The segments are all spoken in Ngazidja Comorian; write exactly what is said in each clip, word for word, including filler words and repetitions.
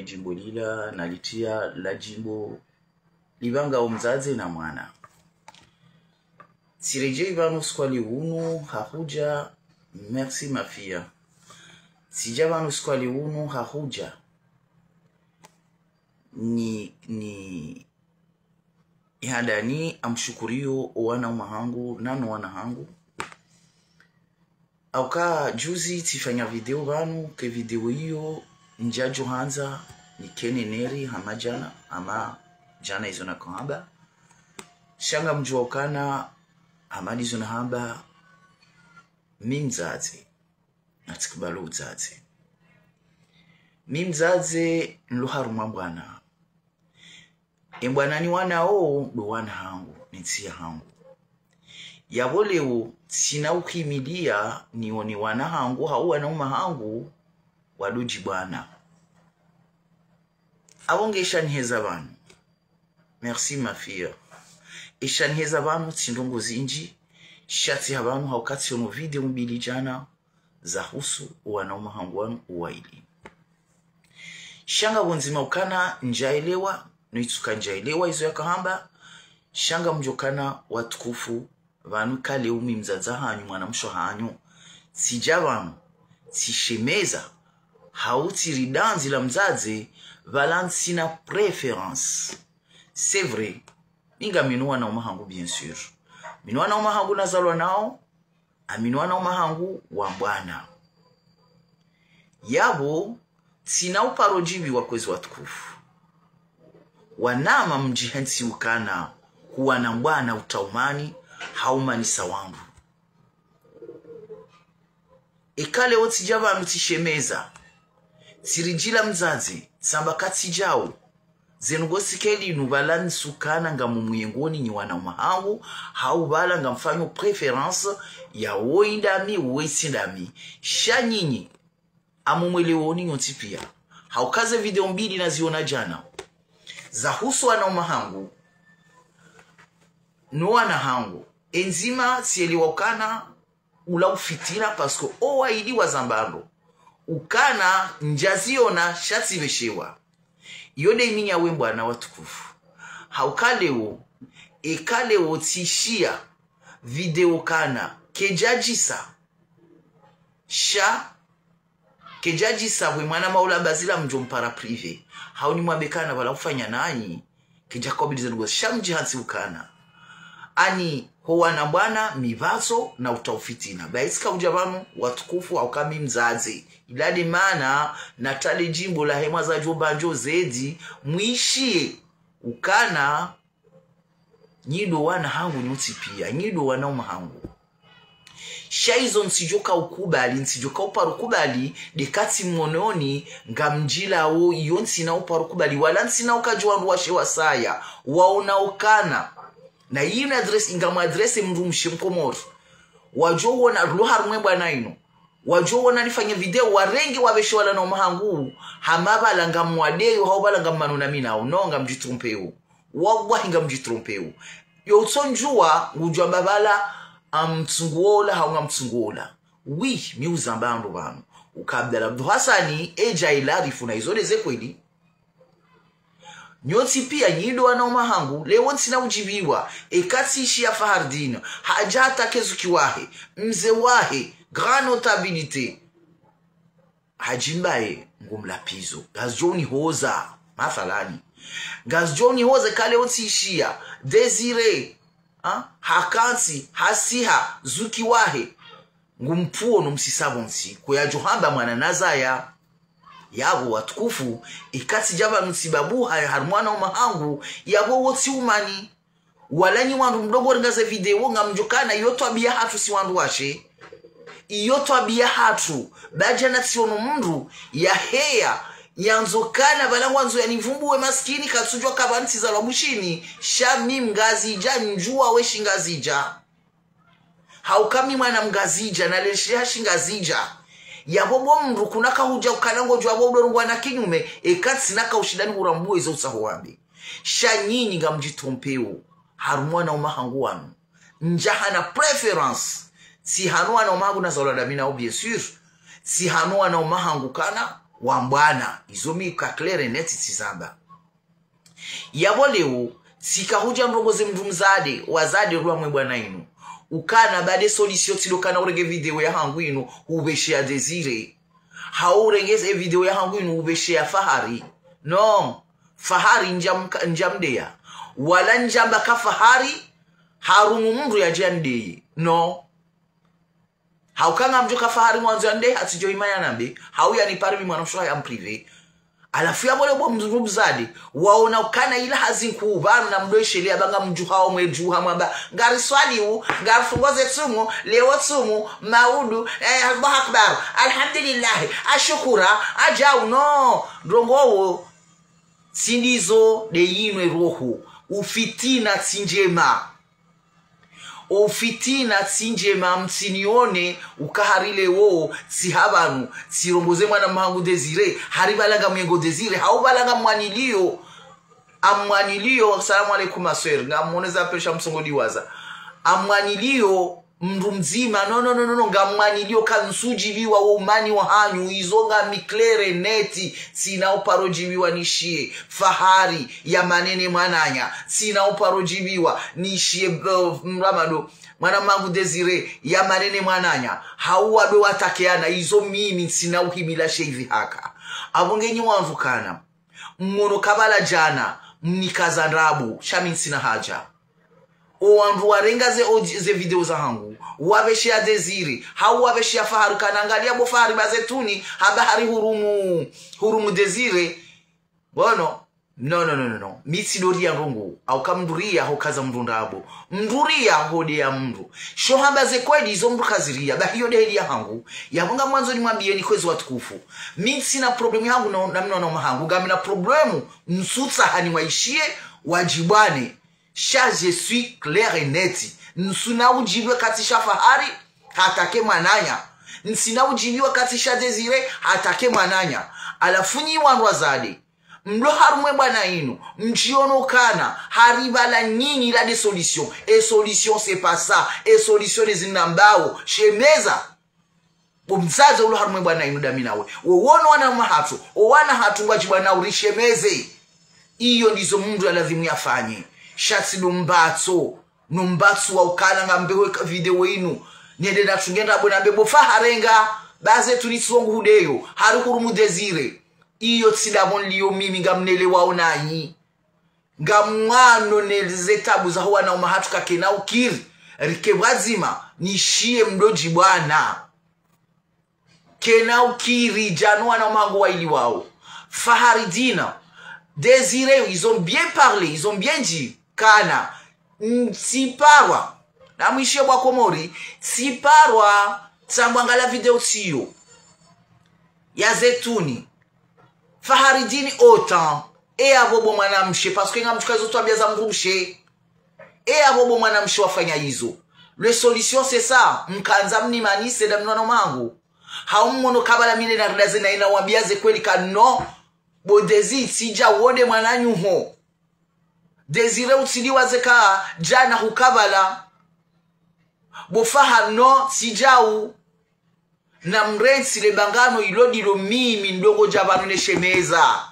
Djimbo lila nalitria la djimbo livanga o mdzadze na mwana. Tsiredjei vanu usiku wa leo unu hahudja, merci Mafia. Tsidja vanu usiku wa leo unu hahudja ni, ni handani amshukuriyo o wananya hangu nano wana hangu. Hauka juzi tsifanya video vanu, ke video iyo ndjadjo handza nikene neri hama djana, hama djana izo nakahamba. Sha ngamdjuwa ukana hama ndizo nahamba, mi mdzadze, natsikubali udzadze. Mi mdzadze nlo harumwa mbwana. E mbwana ni wana wo ndo wana hangu, ne ntsiya hangu. Yapvo leo tsina uhimilia nione wana hangu hau wananya hangu wadodji bwana. Apvo nge esha niheza vanu. Merci Mafia. Esha niheza vanu tsi ndrongo zindji, sha tsiha vanu hauka tsiono video mbili djana zahusu o wananya hangu wanu waili. Sha ngapvo ndzima ukana ndjaelewa, no itsuka ndjaelewa izo yakahamba, sha ngamdjo kana watukufu, vanu ka leo mi mdzadze hanyu, mwanamshe hanyu, tsidja vanu tsishemeza hau tsiri dandzi la mdzadze, pvala ntsina préférence. C'est vrai, mi ngamino wananya hangu, bien sûr. Mino wananya hangu nazalwa nao, ngamino wananya hangu wa mbwana. Yapvo tsina uparo djiviwa, kwezi watukufu. Wananya mdjihentsi ukana huwana mbwana utaumani, haumanisa wandru. Eka leo tsidja vanu tsishemeza, tsiridjila mdzadze, tsamba katsidjao, zenu ngosi ke linu pvala ntsukana ngamumuyengoni nyi wananya hangu, hau pvala ngamfanyo préférence ya woyi ndami, woyi tsi ndami. Sha nyinyi, ngamumwelewoni nyontsi pia. Hauka ze video mbili naziona djana zahusu wananya hangu no wana hangu. E ndzima tsielewa ukana ula ufitina, parce que o waili wazamba ndro ukana ndjaziona sha tsipveshewa. Iyo nde iminya we mbwana watukufu. Hauka leo, eka leo tsishiya video kana kedjadjisa, sha kedjadjisa we mwana maula Bazila mdjo mpara privé, hau nimwambe kana pvala ufanya nanyi, kedja kobili zenu ngosi, sha mdjihantsi ukana ani ho wana mbwana mipvatso na uta ufitina. Ba itsika udja vanu watukufu, hauka mi mdzadze. Ila nde mana natria le djimbo lahe mwandzadjo bandjo zedi, mwishiye ukana nyi ndo wana hangu nyontsi pia, nyi ndo wananya hangu. Sha izo ntsidjoka ukubali, ntsidjoka uparo kubali, nde katsi mwononi ngamdjilao, iyo ntsina uparo kubali, wala ntsina ukadjo wandru washe wasaya waona ukana. Na iyo ni adresse, ngamwadresse mdrumshe Mkomori. Wadjo wona, lo harumwa e mbwana inu, wadjo wona nifanye video, warenge wapveshe wala wananya hangu, hama pvala ngamwadeyo, hau pvala ngammanona mi nao. Non, ngamdjitrompeo. Wallahi ngamdjitrompeo. Yo utsondjuwa ngudjwamba pvala ngamtsungu wola, hau ngamtsungu wola. Oui, mi uzamba ndro pvanu uka Abdallah Abdou Hassani edja ilarifu na izo nde ze kweli. Nyontsi pia nyi ndo wananya hangu, leo ntsina udjiviwa, eka tsishiya Fahardine hadja hata ke zuki wahe, mze wahe, grand notabilité, hadjimbaye ngumlapvizo. Ngazidjo unihoza, mathalani. Ngazidjo unihoza eka leo tsishiya Désiré, ha? Hakantsi, hasiha, zuki wahe, ngumpvuo no msisa pvontsi, ko yadjo hamba mwana nazaya. Yapvo watukufu, eka tsidja pvanu tsibabuha harumwa wananya hangu, yapvo wo tsi umani. Wala nyi wandru mdjo renga ze video, ngamdjo kana iyo twabiya hatru si wandru washe. Iyo twabiya hatru, ba djana tsiono mndru yaheya yandzo kana pvala ngwandzo yanivumbuwe maskini, katsudjuwa ka pvanu tsizalwa Bushini, sha mi mngazidja, ndjuwa we shingazidja. Hauka mi mwana mngazidja, nalelesheha shingazidja. Yapvo bo mndru kuna kahudja ukana ngodjo wapvo udorongwa na kinyume, eka ntsina ka ushindani hurambuwe izo utsaho wambe. Sha nyinyi ngamdjitrompeo harumwa wananya hangu wanu. Ndjahana préférence. Tsihano wananya hangu nazalwa ndami nao, bien sûr. Tsihano wananya hangu kana wa mbwana. Izo mi ka clair et net tsizamba. Yapvo leo, tsika hudja ndrongo ze mndru mdzadze, wadzadze rwa mwe bwana inu. Ukana bade solution tsi ndo kana urenge video ya hangu inu, upveshe ya Désiré. Hau urenge ze video ya hangu inu, upveshe ya Fahari. Non. Fahari ndjamka-, ndjamdeya. Wala ndjamba ka Fahari, harumwa mndru yadje yandeye. Non. Hauka ngamdjo ka Fahari mwandzo yande, hatsidjo hima yanambe, hau yanipare mi mwana mshe wahe en privé. Halafu yapvo leo bo mndru mdzadze, waona ukana ila hazi nkuu pvanu na mdru eshelea ba ngamdjuhao mwedjuha mwamba, ngariswaliu, ngarifungo ze tsumu, leo tsumu, maudu, eh, Allahu Akbar, Alhamdulillah, ashukura, adjau, non, ndrongo wo, tsi ndizo de yinu eroho, ufitina tsi ndjema. Ufitina tsi ndjema, mtsinione uka hari leo, tsi ha pvanu, tsirongoze mwana mahangu Désiré, hari pvala ngamyengo Désiré, hau pvala ngamwanilio, amwanilio, salamu alaikum ma sœur, ngamwoneza pesha msongo diwaza. Amwanilio, mndru mdzima, non, non, non, non, non, ngamwanilio ka ntsudjiviwa wo umani wa hanyu, izo ngami clair et net, tsina uparo djiviwa nishiye, Fahari, ya manene mwananya, tsina uparo djiviwa, nishiye, eh, mramado, mwana mahangu Désiré, ya manene mwananya, hau wado watakeana, izo mimi ntsina uhimila sheivi haka. Apvo ngenyi wandru kana, mwono ka pvala djana, mnikaza ndrabo, sha mi ntsina haja. O wandru warenga ze audi-, ze video za hangu, wapveshe ya Désiré, hau wapveshe ya Fahari, kana angalia bo Fahari ba ze tuni, hamba hari hurumu, hurumu Désiré. Bon, non, non, non, non, non. Mi tsi ndo ria ndrongo, hauka mndru ria ho kaza mndru ndrabo. Mndru ria ho deya mndru. Sho hamba ze kweli izo mndru kaziria, ba hiyo de heli ya hangu. Yapvo ngamwandzo nimwambiyeni kwezi watukufu. Mi ntsina problème ya hangu na, na mwana mahangu. Ngamina problème, ntsutsaha nimwaishiye, wadjibwane. Sha je suis clair et net. Ntsina udjiviwa ka tsi sha Fahari, hatake mwananya. Ntsina udjiviwa ka tsi sha Désiré, hatake mwananya. Halafu nyi wandru wadzadze, mlo harumwa e bwana inu, mdjiono kana, hari pvala nyinyi la de solution. E solution c'est pas ça. E solution ne zinambao. Shemeza. Bo mdzadze ulo harumwa e bwana inu dami nawe. Wo wono wana mahatru, o wana hatru ngwadjibwana urishemeze. Iyo ndizo mndru ya lazimu yafanye. Sha tsi no mbatso, no mbatso wa ukana ngambeho ka video inu. Nende na tungenda bo nambe bo Fahari nga, ba ze tuni tsi wangu hudeyo, hari hurumu Désiré. Iyo tsi dabo nliyo mimi ngamnelewao nanyi. Ngamwano ne ze tabu za ho wana mahatru kakena ukiri. Rike pvwadzima, nishiye mdo djibwana. Kena ukiri, djano wana mahangu wailiwao. Faharidina, Désiré, ils ont bien parlé, ils ont bien dit. Kana, mm, tsiparwa. Namwishiye bo wa Komori, tsiparwa, tsambwa ngala video tsiyo. Ya ze tuni. Faharidini autant. E yapvo bo mwanamshe, parce que ngamtsuka izo twabiya za mdrumshe. E yapvo bo mwanamshe wafanya izo. Le solution c'est ça. Mkandza mnimanise dami na wana mahangu. Hau mwono ka pvala mi nde na ridaze na ina wambiya ze kweli ka non. Bo Désiré tsidja wo nde mwananyaho. Désiré utsiliwaze ka djana huka pvala. Bo Faha non tsidjau. Na mrentsi le bangano ilo ndilo mimi ndrongo dja pvanu neshemeza.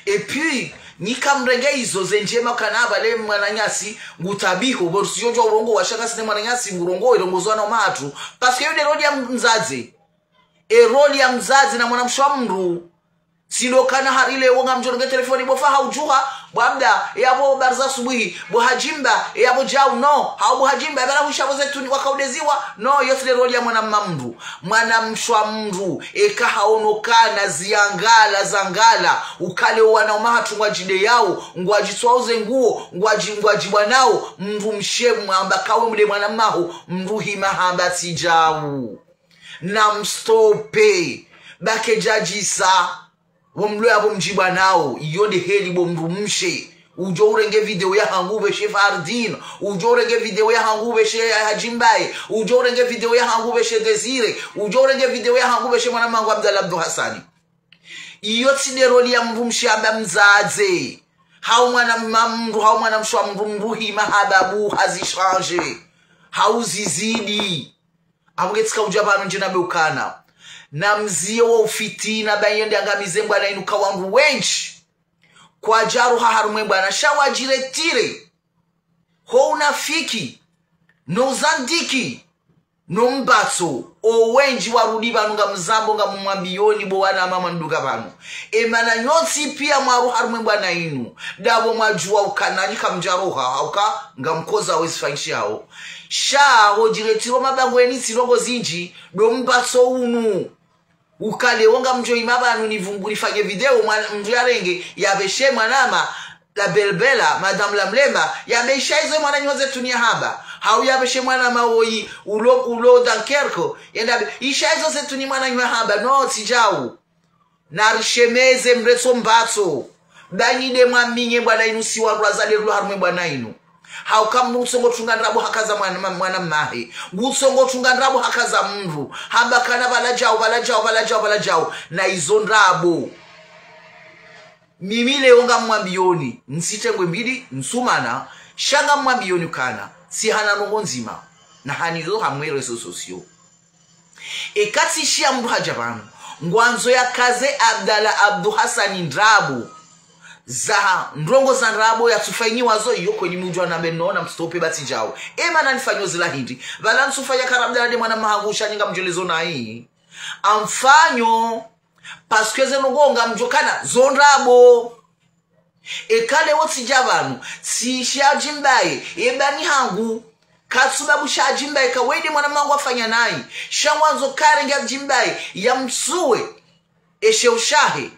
Et puis, nyi kamrenge izo ze ndjema kana pvale mwananyasi ngutabiho, bo rusiyo djwa urongowa sha kasi ne mwananyasi ngurongowa irongozo wana mahatru. Parce que yo nde rôle ya mdzadze. E rôle ya mdzadze na mwanamshe wa mndru. Tsi ndo kana hari leo ngamdjo nge telefoni bo Faha udjuha, bo Abda, e yapvo bariza subuhi, bo Hadjimba, e yapvo djau, non, hau bo Hadjimba, e pvala hwisha bo ze tuni wakaudeziwa, non, yo tsi nde rôle ya mwana mma mndru. Mwanamshe wa mndru, eka haono kana ziyangala, zangala, ukale o wana mahatru ngwadjideyao, ngwadjitswao ze nguo, ngwadji-, ngwadjibwanao, mndrumshe mwamba kawe mde mwana mmaho, mndru hima hamba tsidjau. Na mstope, ba kedjadjisa, wo mlo yapvo mdjibwanao, iyo nde heli bo mdrumshe. Udjo urenge video ya hangu upveshe Faharidina, udjo urenge video ya hangu upveshe Hadjimbaye, udjo urenge video ya hangu upveshe Désiré, udjo urenge video ya hangu upveshe mwana mahangu Abdallah Abdou Hassani. Iyo tsi nde rôle ya mdrumshe amba mdzadze. Hau mwana mma mndru, hau mwanamshe wa mndru mndru hima hababu hazishange. Hau zizidi. Apvo nge tsika udja pvanu ndje nambe ukana. Na mziye wo ufitina, ba iyo nde yangamize mbwana inu ka wandru wendji. Kwadjaroha harumwa e mbwana, sha wadjiretire. Ho unafiki, no uzandiki, no mbatso, o wendji warudi pvanu ngamzambo ngamumwambiyoni bo wanama mwandru ka pvanu. E mana nyontsi piya mwaroha harumwa e mbwana inu, ndapvo mwadjuwa uka nanyi kamdjaroha, hauka ngamkoza wezi fanyishiyawo. Sha ho djiretiro mabangweni tsi ndrongo zindji, ndo mbatso unu. Uka leo ngamdjo ima pvanu nivumbu nifanye video mwa-, mndru yarenge, yapveshe mwanama, la belbela, madame la mlemba, yambe isha izo mwananyaho zetu ni yahamba. Hau yapveshe mwanama woyi, ulo, ulo Dunkerque, yende yambe, isha izo zetu ni mwananyaho yahamba, no, tsi djau. Narishemeze mretso mbatso. Ba nyi nde mwaminye mbwana inu si wandru wazalwa harumwa e mbwana inu. Hauka mndru ngutsongo tunga ndrabo hakaza mwana, mwana mmahe. Ngutsongo tunga ndrabo hakaza mndru. Hamba kana pvala djau, pvala djau, pvala djau, pvala djau. Na izo ndrabo. Mimi leo ngamwambiyoni, ntsitengwe mbili, ntsumana, sha ngamwambiyoni kana, tsihana ndrongo ndzima. Na hanizo harumwa e réseaux sociaux. Eka tsi shiya mndru hadja pvanu, ngwandzo yakaze Abdallah Abdou Hassani ndrabo. Zaha, ndrongo za ndrabo yatsufanyiwa zo, iyo kweni mdjuwa nambe no, namstope ba tsi djau. E mana nifanyo zila hindri. Pvala ntsufanya kara Abdallah nde mwanama hangu sha nyi ngamdjolezo nayi. Amfanyo, parce que ze ndrongo ngamdjo kana, zo ndrabo. Eka leo tsidja pvanu, tsishiya Djimbaye, ye ba ni hangu, katsubabu sha Djimbaye, ka wende mwanama hangu afanya nayi, sha ngwandzo karenge Djimbaye, yamsuwe, eshe ushahe,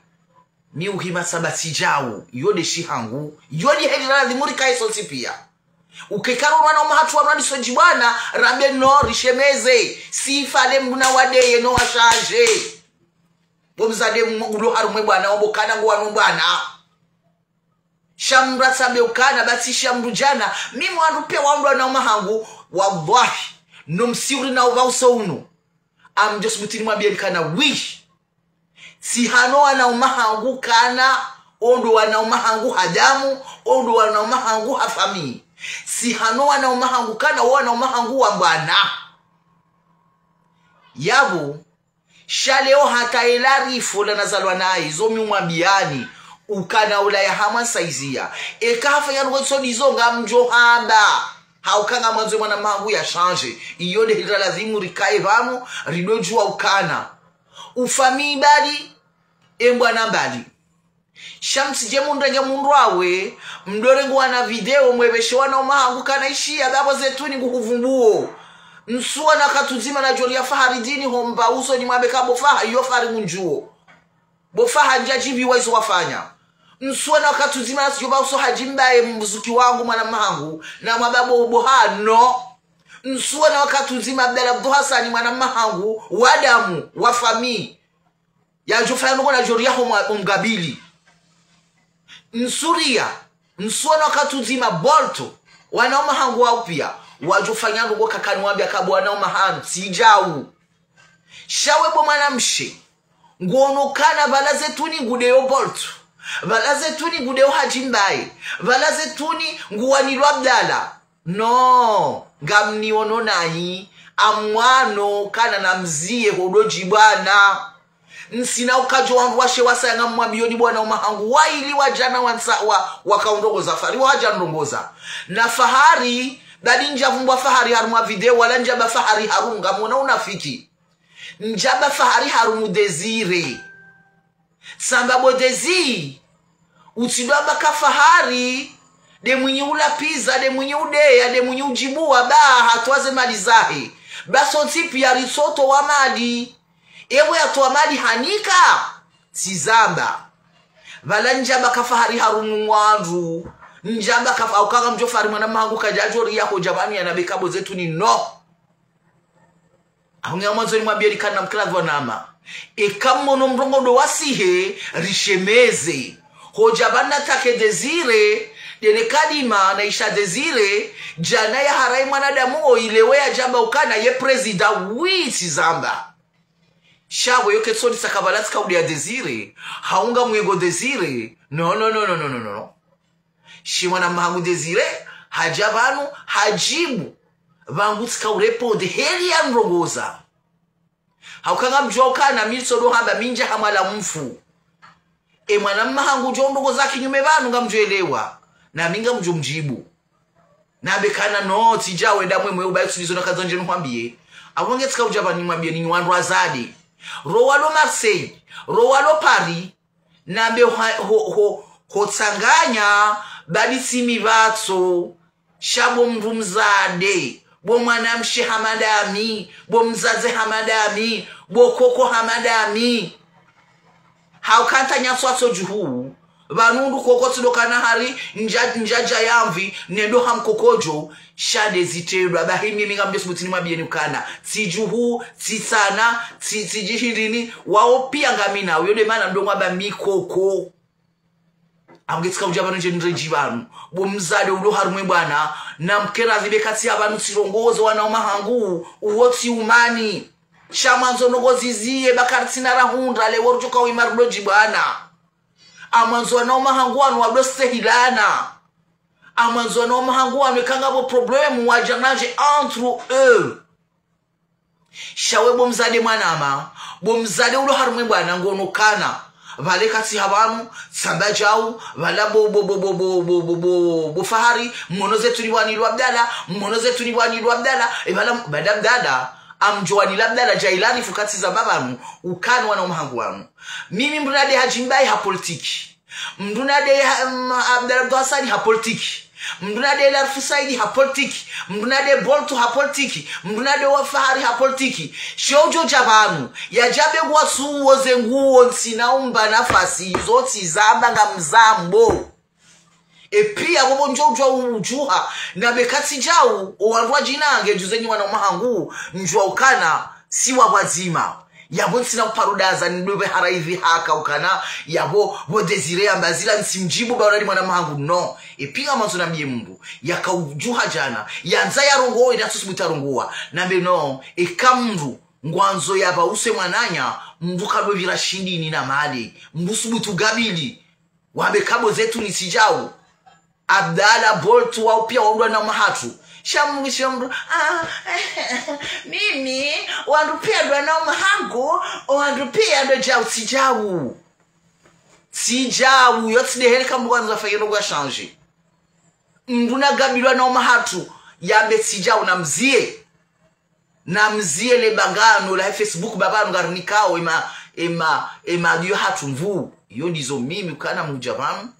mi uhima tsamba tsi djau, iyo nde shihangu, iyo nde heli lazimu rikaye sontsi piya. Uka eka ro wanama hatru wanu wandisa djibwana, rambe no, rishemeze, si fale mndru na wadeye no washaje. Bo mzade m-, ulo harumwa e mbwana, wambo kana ngo wanu mbwana. Sha mndru atsambe ukana, ba tsi shiya mndru djana, mi mwandru pe wandru wanama hangu, wallahi, no msiuri na upva uso unu. Amdjo subuti nimwambiyeni kana, wi. Tsihano wanama hangu kana, o ndo wanama hangu ha damu, o ndo wanama hangu ha famiyi. Tsihano wanama hangu kana, o wanama hangu wa mbwana. Yapvo, sha leo hata ela rifo la nazalwa nayi, zo mi umwambiyani, ukana ula ya hamwa nsaiziya. Eka hafanya ndrongo tsi ndizo ngamdjo hamba. Hauka ngamwandzo mwanama hangu ya change. Iyo nde hindri lazimu rikaye pvanu, rido djuwa ukana. Ufamiyi mbali, e mbwana mbali. Sha mtsidje mundrenge mundru wawe, mdorenge wana video, mwepveshe wanama hangu kana ishiya, ba bo zetu ni nguhuvumbuo. Ntsu wana wakati udzima nadjoriya Fahari dini ho mba uso nimwambe ka bo Faha, iyo Fahari mundjuo. Bo Faha ndja djipviwa izo wafanya. Ntsu wana wakati udzima natsidjo ba uso ha Djimbaye mbuzuki wangu mwanama hangu, namwamba bo, bo ha no. Ntsu wana wakati udzima Abdallah Abdou Hassani mwanama hangu, wa damu, wa famiyi. Yadjofanya ndrongo nadjoriya ho mwa-, ho mgabili. Ntsu riya, ntsu wana wakati udzima Bolt, wanama hangu wao piya, wadjofanya ndrongo kakani wambiya ka bo wanama hanu, tsi djau. Sha we bo mwanamshe, ngono kana pvala zetu ni ngudeyo Bolt, pvala zetu ni ngudeyo ha Djimbaye, pvala zetu ni nguwanilwa Abdallah. No, ngamniono nayi, amwano kana namziye hodo djibwana. Ntsina ukadjo wandru washe wasaya ngamwambiyoni bo wanama hangu, wayili wadjana wantsa-, wa, wakaundrongoza Fahari, wadja ndrongoza. Na Fahari, badi ndjavumbwa Fahari harumwa video, wala ndjaba Fahari harumwa, ngamwona unafiki. Ndjaba Fahari harumwa Désiré. Tsamba bo Désiré, utsidjo amba ka Fahari, nde mwinyi ula pizza, nde mwinyi udeya, nde mwinyi udjibuwa, ba hatwaze mali zahe. Ba sontsi piya ritsotowa mali. Ewe yatowa mali hanika, tsizamba. Pvala ndjamba ka Fahari harumwa wandru. Ndjamba ka Fa-, ukanga mdjo Fahari mwanama hangu kadjadjoriya hodja pvanu yanambe ka bo zetu ni no. Ahu ngamwandzo nimwambiyeni kana mkradhwa nama. Eka mmono mrongoo ndo wasihe, rishemeze. Hodja pvanu natake Désiré, ndene kalima na isha Désiré, djana ya harayi mwanadamu o ile we yadjamba ukana ye président wi tsizamba. Sha pvo yo ketso nisa kabala tsika udeya Désiré, hau ngamwego Désiré. No, no, no. Shi mwanama hangu Désiré, hadja pvanu, hadjibu. Pvangu tsika ureponde, heli ya ndrongoza. Hauka ngamdjuwa ukana mi ntsodo hamba mi ndja hamwala mfu. E mwana mma hangu udjo ndrongo za kinyume pvanu ngamdjo elewa. Nami ngamdjo mdjibu. Nambe kana no, tsidja wenda mwemwe ubaye tsulizo na kadzandje nuhwambiye. Apvo nge tsika udja pvanu nimwambiye ninyi wandru wazade. Ro walo Marseille, ro walo Paris, nambe ho, ho, ho, ho tsanganya, badi tsi mi pvatso. Sha bo mndru mzade, bo mwanamshe hama ndami, bo mzadze hama ndami, bo koko hama ndami. Hauka ntsa nyaso atso djuhu. Pvanu ndo koko tsido kana hari, ndja, ndja dja yamvi, nendo ha mkokodjo, sha nde zitendwa, bahi mimi ngamdjo subutu nimwambiyeni ukana. Tsi djuhu, tsi tsana, tsi, tsi djihindrini, wao piya ngamina, uyo nde mana ndo ngwamba mi koko. Apvo nge tsika udja pvanu ndje nredji pvanu. Bo mzade udo harumwa e bwana, namkena zipve katsi ya pvanu tsirongoze wana uma hangu, uwo tsi umani. Sha mwandzo ndrongo ziziye, ba karitsina rahundra, lewo rudjoka wima rudo djibwana. Amwandzo wana uma hangu wanu wado stehilana. Amwandzo wana uma hangu wanu eka ngapvo problème, wadja nandje entre eux. Sha we bo mzade mwanama, bo mzade ulo harumwa e bwana ngono kana. Pvale katsi ha pvanu, tsamba djau, pvala bo, bo, bo, bo Fahari, mmono ze tuni pvwani lo Abdala, mmono ze tuni pvwani lo Abdala, e pvala bada Abdala, amdjo wani lo Abdala, dja ilani fukatsi za pvapvanu, ukana wana uma hangu wanu. Mimi mndru nade Hadji Mbaye ha politiki. Mndru nade ha, mm, Abdallah Abdou Hassani ha politiki. Mndru nade Larifou Saïdi ha politiki. Mndru nade Boltu ha politiki. Mndru nade wa Fahari ha politiki. Sho udjo dja pvanu. Yadja be ngwatsuwo ze nguwo ntsina umba nafasi izo tsi zamba ngamzambo. E piya bo bo ndjo udjuwa udjuha. Nambe katsi djau, o wandru wadjinange djuze nyi wana uma hangu, ndjuwa ukana, tsi wa pvwadzima. Yapvo ntsina uparo daza, ndopve hara ivi haka ukana, yapvo, bo Désiré yamba zila ntsimdjibu ba ulali mwana uma hangu, no. E piya ngamwandzo nambiye mndru, yaka udjuha djana, yandza yarongowe, natsu subutu arongowa. Nambe no, eka mndru, ngwandzo yapva use mwananya, mndru kado pvira shindini na male, mndru subutu gabili. Wambe kabo ze tuni tsi djau. Abdala, Boltu, wao piya wandru wana uma hatru. Sha mndru, sha mndru, ah, mimi, wandru piya ndo wana uma hangu, wandru piya ndo djau, tsi djau. Tsi djau, yo tsi nde heli ka mndru ngwandzo afanye ndrongo ya change. Mndru nagabilwa na uma hatru, yambe tsi djau namziye. Namziye le bangano la Facebook ba pvanu ngarinikao ema, ema, ema ndiyo hatru mvu. Iyo ndizo mimi ukana mudja pvanu.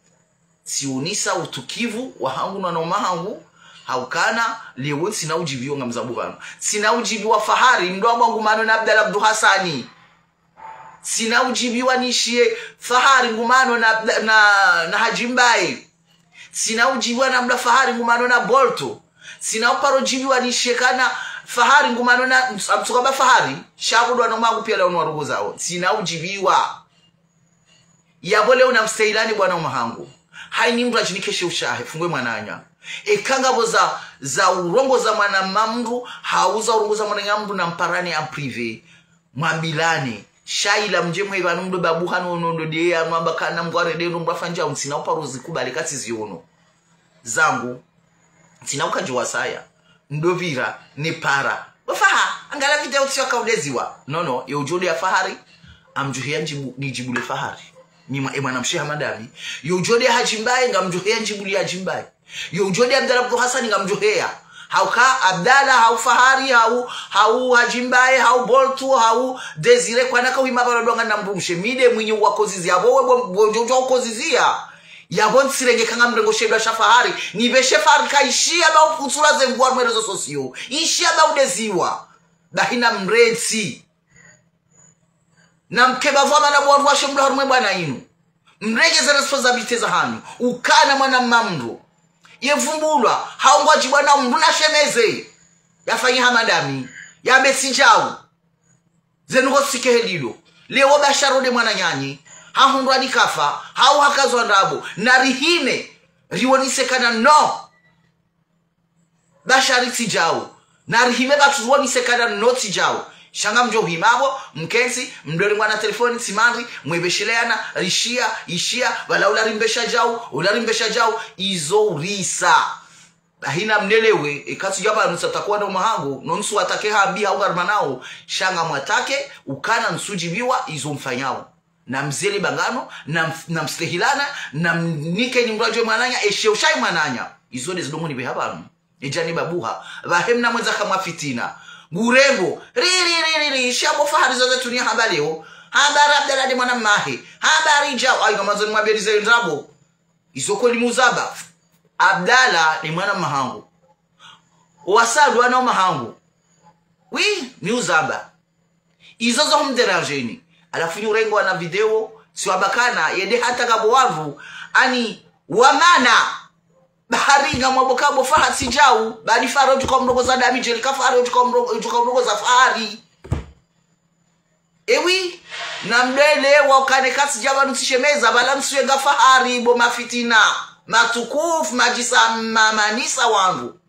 Tsionesa utukivu wahangu na wana uma hangu. Haukana, lewo ntsina udjibiwa ngamzambo pvanu. Ntsina udjibiwa Fahari, mndru wamba ngumano na Abdallah Abdou Hassani. Ntsina udjibiwa nishiye Fahari ngumano na, na, na Hadji Mbaye. Ntsina udjibiwa na mndru Fahari ngumano na Boltu. Ntsina uparo djibiwa nishiye kana Fahari ngumano na, am-, amtsuka ba Fahari. Sha bo ndo wana uma hangu piya la unu warongozawo. Ntsina udjibiwa. Yapvo leo namstehilani bo wana uma hangu. Hayini mndru adjinikeshe ushahe, fungwe mwananya. Eka ngapvo za, za urongoza mwana mma mndru, hau za urongoza mwananya mndru namparane en privé. Mwambilane. Sha ila mdje mwe pvanu mdo babuha no, no, ndo de ya, mwamba kana mngware de, ndo mrafanya, ntsina uparo zikubali katsi ziono. Zangu. Ntsina ukadjo wasaya. Ndo pvira, nipara. Bo Faha, angalia video tsi waka udeziwa. No, no, yo udjo de ya Fahari. Ngamdjo heya ndjibu, nidjibu le Fahari. Ni mwa, e mwanamshe hama ndami. Yo udjo de ya Hadji Mbaye, ngamdjo heya ndjibu le Hadji Mbaye. Yo udjo de ya Abdallah Abdou Hassani ngamdjo heya. Hauka Abdallah, hau Fahari, hau, hau Hadji Mbaye, hau Boltu, hau Désiré, kwana ka wima pvala dwanga na mdrumshe. Mi nde mwinyi wakozizia. Bo we bo, bo ndjo udjo ukozizia. Yapvo ntsirenge ka ngamrengo she dwa sha Fahari. Nipve she Fahari kaishiya ba uputsula ze nguwo harumwa réseaux sociaux. Ishiya ba udeziwa. Bahi namrentsi. Namke ba pvwa mana bo wandru washe mlo harumwa e bwana inu. Mrenge ze responsabilité zahanyu. Ukana mwana mma mndru. Ye vumbulwa, hau ngwadjibwa na mndru na shemeze. Yafanye hama ndami. Yambe tsi djau. Zenu ko tsike helilo. Lewo Bashar ode mwananyanyi. Hahundrwa ni kafa. Hau hakazwa ndrabo. Narihime. Riwonese kana no. Bashar tsi djau. Narihime ba tsu wonese kana no tsi djau. Sha ngamdjo hima bo, mkentsi, mdori mwana telefoni, tsi mandri, mwebesheleana, rishiya, ishiya, pvala ula rimbesha djau, ula rimbesha djau, izo urisa. Bahi namnelewe, eka tsidja pvanu tsatakuwa na umahangu, no ntsu atake hambi hau ngarima nao, sha ngamwatake, ukana ntsudjibiwa izo mfanyao. Namzele bangano, nam-, namstehilana, namnike ni mradjo mwananya, eshe ushayi mwananya. Izo nde zidomoni pveha pvanu. Edjani babuha, pvahe mna mwendza kamwa fitina. Ngurengo, ri, ri, ri, ri, ri, sha bo Fahari zo ze tuni hamba leo. Hamba ra Abdala nde mwana mmahe. Hamba ri djao, ayi, ngamwandzo nimwambie ze ndrabo. Izo kweli mi uzamba. Abdala nde mwana mmahangu. Owasalu wana umahangu. Oui, mi uzamba. Izo zo humderanjeni. Halafu nyi urengo wana video, si wabakana, yende hata kabo wandru, ani wamana. Bahari ngamwambo kabo Fahari tsi djau, badi Fahari udjuka umrongoza dami djeli ka Fahari udjuka umro-, udjuka umrongoza Fahari. Ewi, namdele wakane katsi dja pvanu tsishemeza, bala msuye nga Fahari, bo mafitina, matukufu, madjisa, ma-, manisa wangu.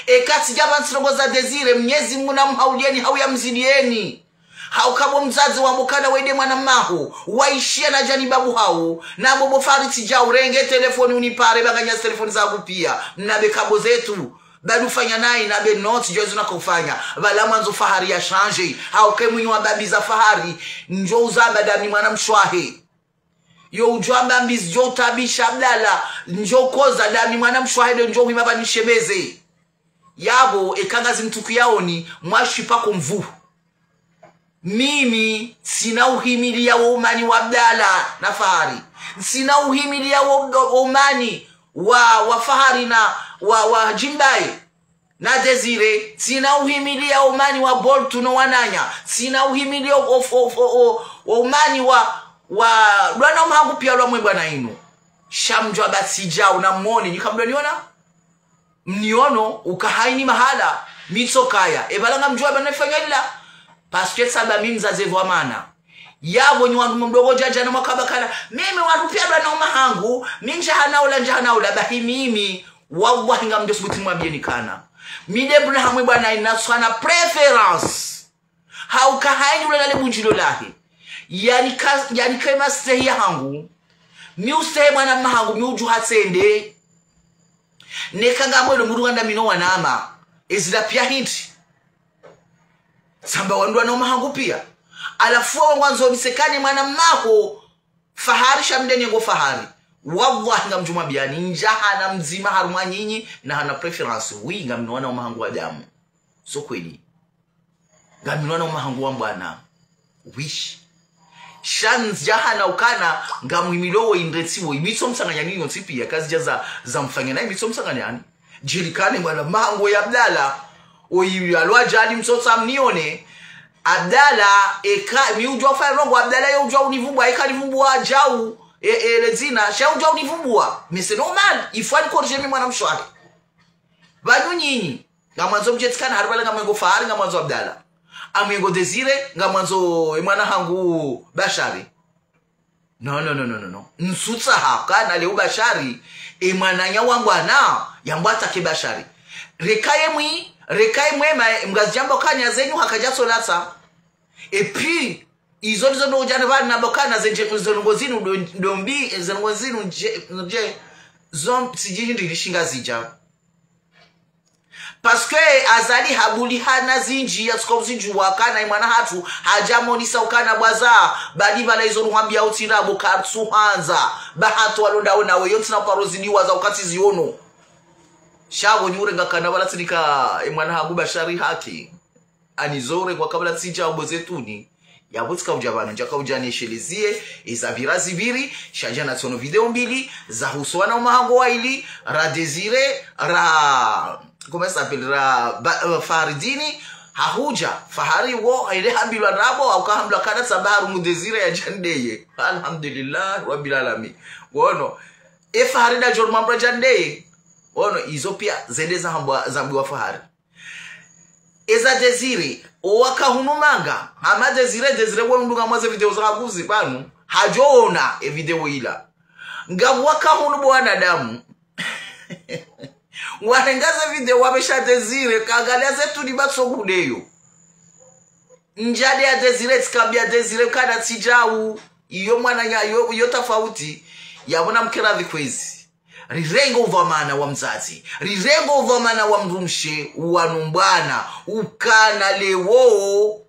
Eka tsidja pvanu tsirongoza Désiré, Mnyezi Mungu namhaulieni, hau yamzidieni. Hauka bo mdzadze wambo kana wende mwana mmaho, waishiya na djani babu hao, na bo bo Fahari tsi djau, renge telefoni unipare, banganya telefoni zangu pia, mna be kabo zetu. Badi ufanya nayi, na be notsi, djo izo nako ufanya. Pvala mwandzo Fahari ya change. Hauka e mwinyi wa mbambi za Fahari, ndjo uzamba dami mwana mshe wahe. Yo udjo amba mbi zidjo utabisha Abdala, ndjo koza dami mwana mshe wahe ndo ndjo hwima pvanu nishemeze. Yabo, eka ngazi mtuku yaoni, mwashi pako mvu. Mimi, tsina uhimiliya wo umani wa Abdala na Fahari. Tsina uhimiliya wo, wo umani wa, wa Fahari na wa, wa Djimbaye na Désiré. Tsina uhimiliya wo umani wa Boltu no wananya. Tsina uhimiliya wo, wo, wo, wo, wo umani wa, wa, lwana umahangu pia lwa mwe bwana inu. Sha mdjo amba tsi djau namwone, nyi kamdoniona? Mniono, uka haini mahala, mi tsokaya. E pvala ngamdjo amba nafanya ila. Parce que tsamba mi mdzadze pvwa mana. Yabo nyi wandru mdogo djadja na mwakamba kana. Mimi wandru pia lwana umahangu, mi ndjahana ula, ndjahana ula, bahi mimi. Wallahi ngamdjo subuti mwambieni kana. Mi nde mbuna hamwe bwana inu natswana préférence. Hauka haini ula nale bundjilo lahe. Yani ka, yani ka emastehi yahangu. Mi ustehi mwana mmahangu, mi udjuha tsende. Neka ngamwelo murunga nda mi no wanama. Ezila pia hindri. Tsamba wandru wana umahangu pia. Halafu wawo ngwandzo nisekane mwana mmaho. Fahari sha mi nde nengo Fahari. Wallahi ngamdjo mwambiani, ndjahana mdzima harumwa nyinyi, nahana préférence. Oui, ngamina wana umahangu wa damu. So kweli. Ngamina wana umahangu wa mbwana. Oui. Sha ndjahana ukana, ngamwimilo wo indretsi wo. Imitso mtsanganya ni yontsi pia, kazidja za, za mfanya na imitso mtsanganya ni. Djeli kane mwana mmahangu ya Abdala. Oyi alwa djali mtsotsa mnione. Abdala, eka, mi udjua ufanya ndrongo, Abdala yo udjua univumbua, eka nivumbua djau, e, e, le dzina, sha udjua univumbua. Mais c'est normal, il faut ani corriger mi mwana mshe wahe. Pvanu nyinyi, ngamwandzo mdjetsikana, hari pvala ngamwengo Fahari, ngamwandzo Abdala. Amwengo Désiré, ngamwandzo e mwana hangu Bashari. No, no, no, no, no, no. Ntsutsaha kana leo Bashari, e mwananya wa mbwana, yambo atake Bashari. Reka ye mwi, reka ye mwema, e, mngazidjamba kanya zenyu hakadja tsolatsa. Et puis, izo ndizo ndo udjana pvanu namba kana zenje, zo ndrongo zinu ndo, ndo mbi, zo ndrongo zinu nje, nje, zo tsidji hindri lishinga zidja. Parce que Azali habuli hana zindji ya tsuka uzidjua kana e mwana hatru, hadja monisa ukana bwaza, badi pvala izo nuhambia utsi ndrabo katsuhandza, ba hatru walonda ona we, yo ntsina paro zidiwa za ukati ziono. Sha pvo nyi urenga kana pvala tsinika e mwana hangu Bashari haki. Ani zo urenga kabla tsidja ubo zetuni. Yapvo tsika udja pvanu, ndjaka udja neshelezie, eza pvira zipviri, sha djana tsono video mbili, za husu wana umahangu waili, ra Désiré, ra, comment ça s'appelle, ra, ba, euh, Fahridine, hahudja, Fahari wo, ile hambilwa ndrabo, hauka hambilwa kana tsamba harumwa Désiré ya djandeye. Alhamdulillah, Rabbil Alamin. Wono, e Fahari nda djorumwa mbra djandeye. Wono, izo pia, zende za hambwa, zambiwa Fahari. Eza Désiré, owaka hunu manga, hama Désiré, Désiré wonu ndu ngamwaze video za hakuzi pvanu, hadjoona e video ila. Ngapvo waka hunu bo wanadamu. Warenga ze video wabesha Désiré, kangalia zetuni batso kudeyo. Ndjade ya Désiré, tsikambia Désiré, kana tsidjau, iyo mwananya, iyo, iyo tafauti, yapvo namkera vikwezi. Rirenge udhwamana wa mdzadze, rirenge udhwamana wa mdrumshe, wa numbwana, ukana leo,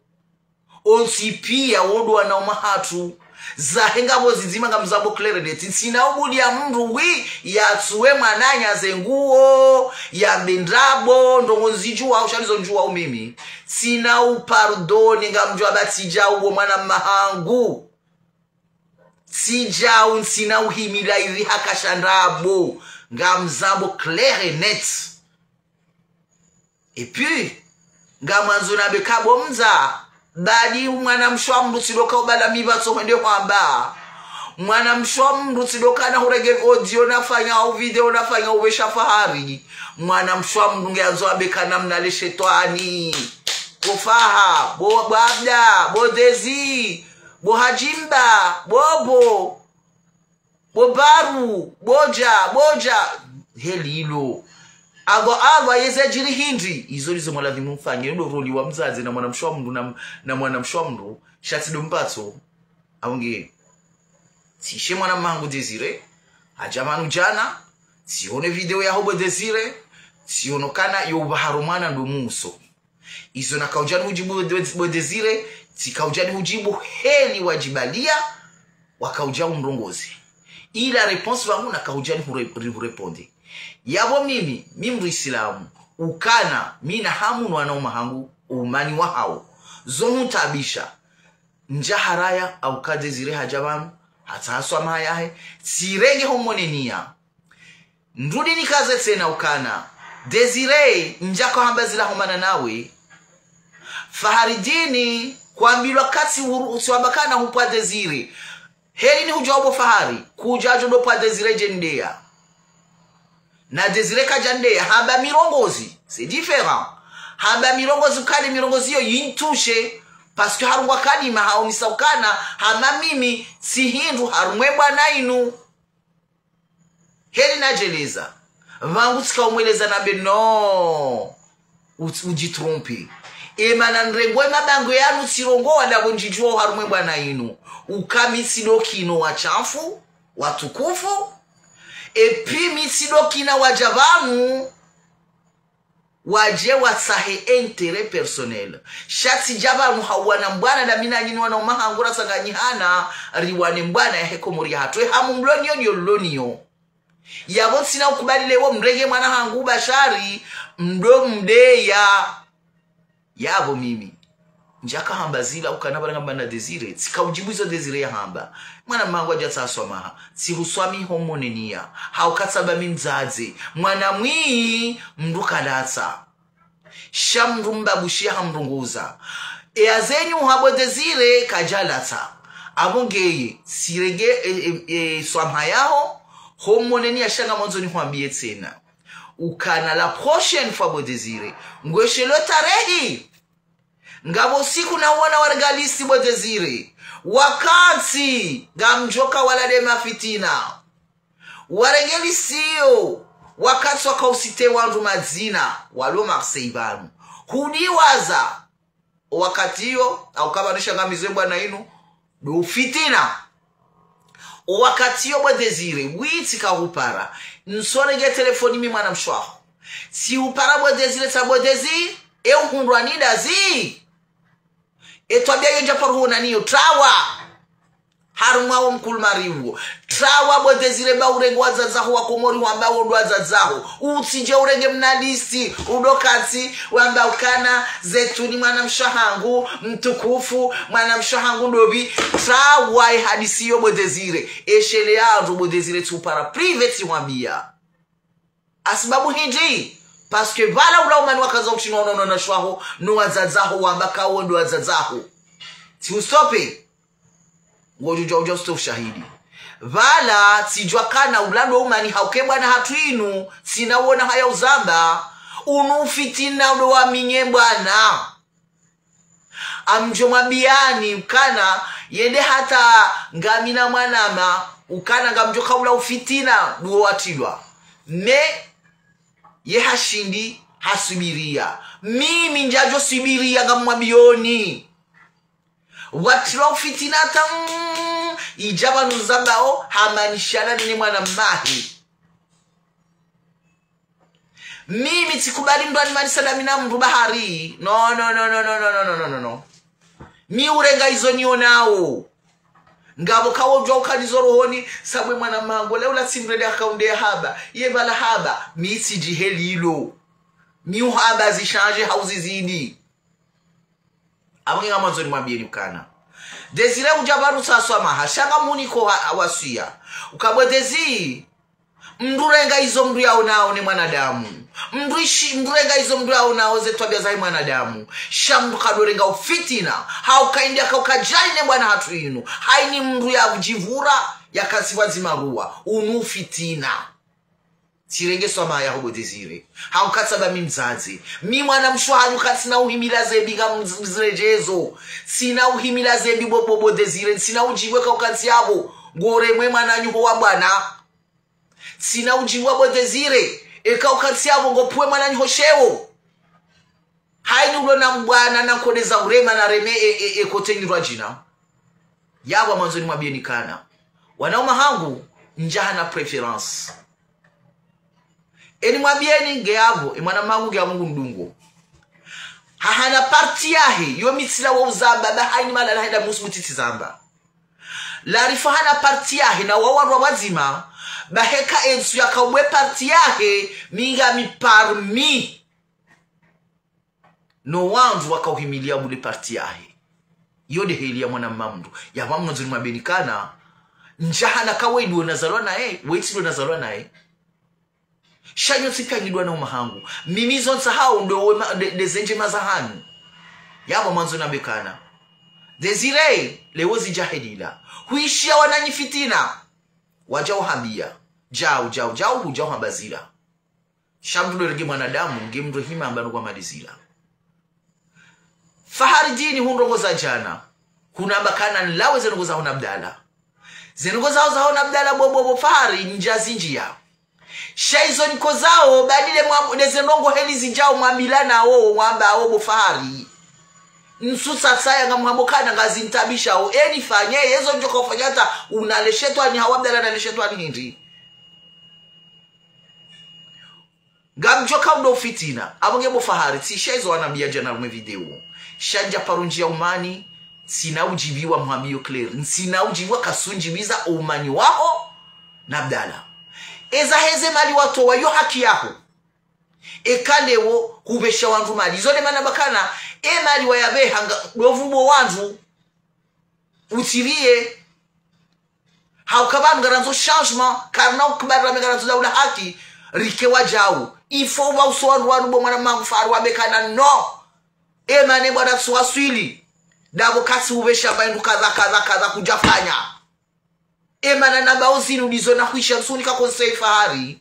ontsi piya wo ndo wananya wahatru. Zahe ngapvo zidzima ngamzambo clair net. Ntsina ubudi ya mndru wi yatsuwe mwananya ze nguo, yambe ndrabo, ndrongoo nzidjuwao, sha nizo ndjuwao mimi. Ntsina upardonner, ngamdjuwa ba tsidjau wo mwana mma hangu. Tsidjau, ntsina uhimila ivi hakasha ndrabo. Ngamzambo clair et net. Et puis, ngamwandzo nambe ka bo mdza, badi mwanamshe wa mndru tsi ndo ka ubala mipvatso hwende hwamba. Mwanamshe wa mndru tsi ndo kana hurenge audio nafanya au video nafanya upvesha fahari. Mwanamshe wa mndru ngeyandzo ambe kana mna le shetwani. Bo Faha, bo, bo Abda, bo Dezi, bo Hadjimba, bo, bo, bo Baru, bo Dja, bo Dja. Heli ilo. Abo, abo, yeze djiri hindri. Izo ndizo mwaladhimu mfanye. Ndo rôle wa mdzadze na mwanamshe wa mndru na, na mwanamshe wa mndru. Sha tsi ndo mpvatso. Aunge. Tsishe mwana mma hangu Désiré. Hadja pvanu djana. Tsione video yaho bo Désiré. Tsiono kana yo ubaharo mwana ndo muso. Izo nakaudja nihudjibu bo, bo Désiré, tsikaudja nihudjibu heli wadjibaliya, wakaudja undrongoze. Ila réponse pvangu nakaudja nihure-, nihuréponde. Yapvo mimi, mi mndru Isilamu, ukana, mi na hamu no wana uma hangu, umani wahao. Zo huntaabisha. Ndja haraya, au ka Désiré hadja pvanu, hata haswa maha yahe, tsirenge ho monenia. Ndrudi nikaze tsena ukana. Désiré, ndjaka hamba zila homana nawe. Faharidini, kwambilwa katsi huru, utsiwamba kana hupva Désiré. Heli nihudjuwa bo Fahari, kudjadjo ndo pva Désiré dje ndeya. Na Désiré kadja ndeya, hamba mirongozi, c'est différent. Hamba mirongozi ukana mirongozi yo yintushe, parce que harungwa kalima haonesa ukana, hama mimi, tsi hindru harumwa e bwana inu. Heli nadjeleza. Pvangu tsika umweleza nambe non. Udji-, udjitrompe. E mana nrengo e mabangwe yanu tsirongowa ndapvo ndjidjuwa harumwa e bwana inu. Uka mi tsi ndo kina washafu, watukufu. Et puis mi tsi ndo kina wadja pvanu. Wadje watsahe intérêt personnel. Sha tsidja pvanu ha uwana mbwana na mi na nyinyi wana uma hangu ratsanganyihana, riwane mbwana yahe Komori yahatru. E hamu mloniyo ndiyo nloniyo. Yapvo ntsina ukubali leo mrenge mwana hangu Bashari, mdo mdeya. Yapvo mimi. Ndjaka hamba zila ukana pvala ngamba na Désiré. Tsika udjibu izo Désiré yahamba. Mwana mma hangu hadja tsaswamaha. Tsihuswamihi ho monenia. Hauka tsamba mi mdzadze. Mwana mwi, mndru kalatsa. Sha mndru mbabushiya hamrunguza. E azenyu ha bo Désiré kadjalatsa. Apvo ngeye, tsirenge, e, e, e, swamaha yaho, ho monenia sha ngamwandzo nihwambiye tsena. Ukana la prochaine fois bo Désiré. Ngweshelwe tarehi. Ngapvo siku na uwona warenge liste bo Désiré. Wakati, ngamdjoka wala nde mafitina. Warenge liste iyo, wakati wakausite wandru madzina, walo Marseille pvanu. Hudiwaza, o wakati iyo, au kapvanu sha ngamizo e bwana inu, ndo fitina. O wakati iyo bo Désiré, wi tsika hupara. Ntsorenge telefoni mi mwanamshe waho. Tsihupara bo Désiré, tsa bo Désiré, e uhundrwa ni ndazi. E twabiya yo ndja paro hona niyo, trawa. Harumwa wo mkulumari uwo. Trawa bo Désiré ba urenge wadzadze waho wa Komori wamba wo ndo wadzadze waho. Utsidje urenge mna liste, udo katsi, wamba ukana, Zetuni mwanamshe hangu, mtukufu, mwanamshe hangu ndopvi. Trawa e hadisi iyo bo Désiré. Esheleya ndro bo Désiré tsihupara privé tsihwambiya. Hasibabu hindri, parce que pvala ula umani wakaza utsina unono na shwaho, no wadzadze waho, wamba ka wo ndo wadzadze waho. Tsiustope. Ngodjo udja ustope shahidi. Pvala, tsidjuwa kana ula ndo umani hauka e bwana hatru inu, tsina wona haya uzamba, unu ufitina ndo waminye bwana. Ngamdjo mwambiyani ukana, yende hata ngamina mwanama, ukana ngamdjoka ula ufitina, ndo watrilwa. Mais, ye hashindi, hasubiriya. Mimi ndjadjo subiriya ngamwambiyoni. Watrilwa ufitina hata, mm, idja pvanu zambao, hamanishana ne mwana mmahe. Mimi tsikubali mndru animalisana mi na mndru bahari. No, no, no, no, no, no, no, no, no, no, no. Mi urenga izo nionao. Ngapvo kawo udjuwa ukana izo rohoni, sabu ye mwana mhangu, le ula tsi mndru ende akaunde ya haba. Ye pvala haba, mi tsidjihelilo. Mi uhaba zishandje hau zizidi. Apvo nge ngamwandzo nimwambiyeni ukana. Désiré udja pvanu tsaswamaha, sha ngamhuniko ha-, wasiya. Ukabwe Désiré, mndru renga izo mndru yaonao ne mwanadamu. Mndru ishi, mndru renga izo mndru yaonao ze twabiya zahe mwanadamu. Sha mndru kadorenga ufitina. Hauka indi akauka djali ne bwana hatru inu. Haini mndru yadjivura, yakasi pvwadzima ruwa. Unu ufitina. Tsirenge swamaha yaho bo Désiré. Hauka tsaba mi mdzadze. Mi mwana mshe wahanyu katsina uhimila zembi ngamziredjezo. Tsina uhimila zembi bo, bo, bo Désiré. Tsina udjibu eka ukantsi yapvo. Ngoremwe mwananyaho wa bwana. Tsina udjibu bo Désiré. Eka ukantsi yapvo ngopvuwe mwananyaho sheo. Haini ulo na mbwana na nkodo za urema na reme e, e, e kotenyi rwa djina. Yapvo ngamwandzo nimwambiyeni ukana. Wananya wahangu, ndjahana préférence. Eni mwambiyeni nge yapvo, e mwana mhangu nge yapvo ngundungo. Hahana parti yahe, yo mi tsila wa uzamba, ba haini malala henda musu mutiti zamba. Larifu hana parti yahe, na wawandru wa pvwadzima, ba heka entsu yakaubwe parti yahe, mi ngami parmi no wandru wakauhimiliya bule parti yahe. Yo nde heli ya mwana mndru. Yapvo ngamwandzo nimwambiyeni ukana, ndjahana ka weyi ndo nazalwa naye, weyi tsi ndo nazalwa naye. Sha nyo tsi pvangidwa na umahangu. Mimi zontsi hau ndo we ma-, nde, nde zendjema zahanyu. Yapvo ngamwandzo nambe ukana. Désiré, leo zidjahelila. Huishiya wananyi fitina. Wadja uhambiya. Djau, djau, djau, hudja uhamba zila. Sha mndru ndo renge mwanadamu, nge mndru hima amba nukwa mali zila. Fahari djini hundrongoza djana. Hunamba ukana nilawe ze ndrongo zaho na Abdala. Ze ndrongo zaho, zaho na Abdala bo, bo, bo Fahari ndja zindjiya. Sha izo nikozao, badile mwa-, nde ze ndrongo heli zidjao mwambilanao, mwambao bo Fahari. Ntsu tsatsaya ngamhambao ukana ngazintabishao. Eni fanye, yezo ndjo kaufanya hata unale shetwani hau Abdala nale shetwani hindri. Ngamdjo kaundo fitina. Apvo nge bo Fahari, tsisha izo wanambiya djana harumwa e video. Sha ndja paro ndjiya umani, ntsina udjibiwa mhambiyo clair. Ntsina udjibiwa kasundjibiza umani waho na Abdala. Eza heze mali watowa yo haki yaho. Eka leo hupvesha wandru mali. Izo nde mana namba ukana, e mali wayapveha nga, ndo pvumbo wandru. Utsiriye. Hauka pvanu ngarandzo changement, karina ukubali rame ngarandzo daula haki, rike wadjau. Il faut upvauso wandru wanu bo mwana mhangu Fahari wambe ukana no. E mana bwana tsi waswili. Ndapvo katsi upvesha mba indru kadha, kadha, kadha kudjafanya. E mana namba uzinu ndizo na huisha ntsuni ka conseil Fahari.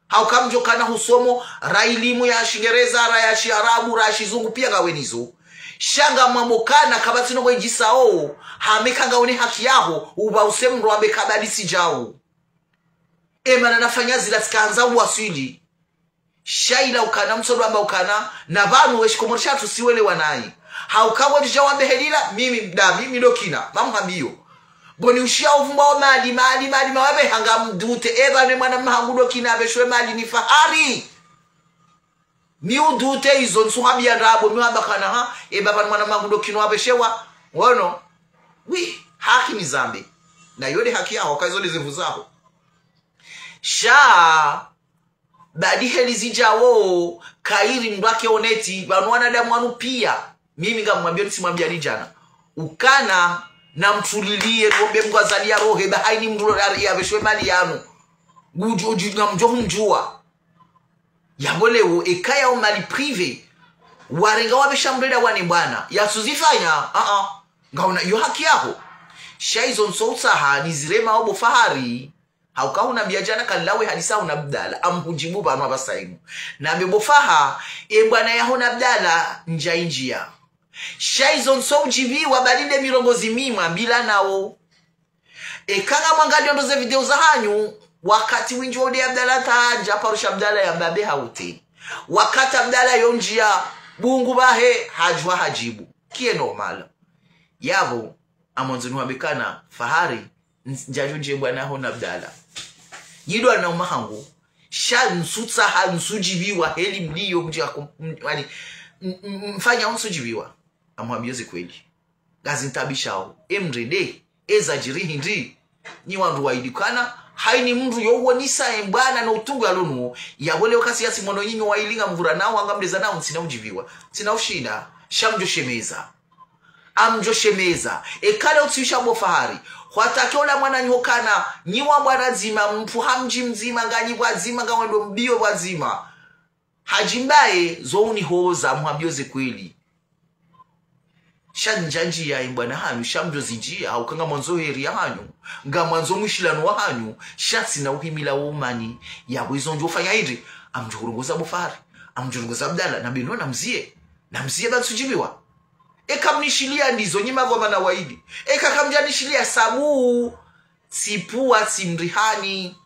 Hauka mdjo kana husomo, ra ilimu ya Shingereza, ra ya Shiarabu, ra ya Shizungu, piya ngawe nizo. Sha ngamwambo ukana kapvatsi ndrongo idjisao, hama eka ngawe ne haki yaho, upvause mndru wambe ukana badi tsidjau. E mana nafanya zila tsikandza uwaswili. Sha ila ukana mtsodo amba ukana, na pvanu we shikomori shatru siwelewa nayi. Hauka we ndja wambe helila, mimi, nda, mimi ndo kina, ngamhambiyo. Bo ni ushiya uvumba wa mali, mali, mali, mawapveha ngamdute, e pvanu e mwana mhangu ndo kina apveshewe mali ni Fahari. Mi udute izo ntsu hambiya ndrabo, mi wamba ukana ha, e pvanu mwana mhangu ndo kina wapveshewa, ngono, wi, haki nizambe. Na yo nde haki yaho, ka izo nde zevu zaho. Sha, badi heli zidjao, kayiri mndru ake honnête, pvanu wanadamu wanu piya. Mimi ngamwambiyo ntsi mwambiya ni djana. Ukana, namtuliliye, rombe Mngu azaliya rohe, ba haini mndru lo-, ya-, yapveshewe mali yanu. Ngudjo, udju, ngamdjo humdjuwa. Yapvo leo, eka yao mali privé. Warenga wapvesha mndru enda wane bwana. Yatsuzifanya, a-a. Ngauna, yo haki yaho. Sha izo ntso utsaha, nizirema obo Fahari. Hauka hunambiya djana kanilawe hadisa huna Abdala, ngamhudjibu pvanu apvasa inu. Nambe bo Faha, e bwana yaho na Abdala, ndja indjiya. Sha izo ntso udjibiwa badi nde mirongozi mi mwambilanao. Eka ngamwangaliyo ndo ze video zahanyu, wakati windji wo nde Abdala ta, ndja paro sha Abdala yamba be haute. Wakati Abdala yo ndjiya, bungu bahe, hadjuwa hadjibu. Kiye normal. Yapvo, ngamwandzo niwambe ukana, Fahari, Ndjadjo ndje bwana ho na Abdala. Yidwa na umahangu. Sha ntsutsaha ntsudjiviwa heli mliyo mdji ako m- wani m- m- mfanya ntsudjiviwa. Amwambiyo ze kweli. Ngazintabishao. Emrende. Eza djiri hindri. Nyi wandru waili kana haini mndru yo uonesa embwana no utungu yalo nuwo. Yapvo leo kasi yasi mwono nyinyi waili ngamvura nao ngamleza nao ntsina udjiviwa. Ntsina ushinda. Sha mdjo shemeza. Amdjo shemeza. Ekale utsiwisha bo Fahari. Hwatake ola mwananyaho kana nyi wa mbwana ndzima, mpvuha mdji mdzima, nganyi pvwadzima, ngawendo mbiyo pvwadzima. Hadjimbaye zo unihoza, mwambiyo ze kweli. Sha ndjandjiya embwana hanyu, sha mdjo zindjiya, hauka ngamwandzo heri ya hanyu, ngamwandzo mwishilano wa hanyu, sha ntsina uhimila wo umani, yapvo izo ndjo ufanya hindri, amdjo hurongoza bo Fahari, amdjo hurongoza Abdala, na beno na mzie, na mzie ba ntsudjiviwa. Eka mnishiliya ndizo nyi mavwa mana waili. Eka kamdjanishiliya sabu, tsipvuwa tsimrihani.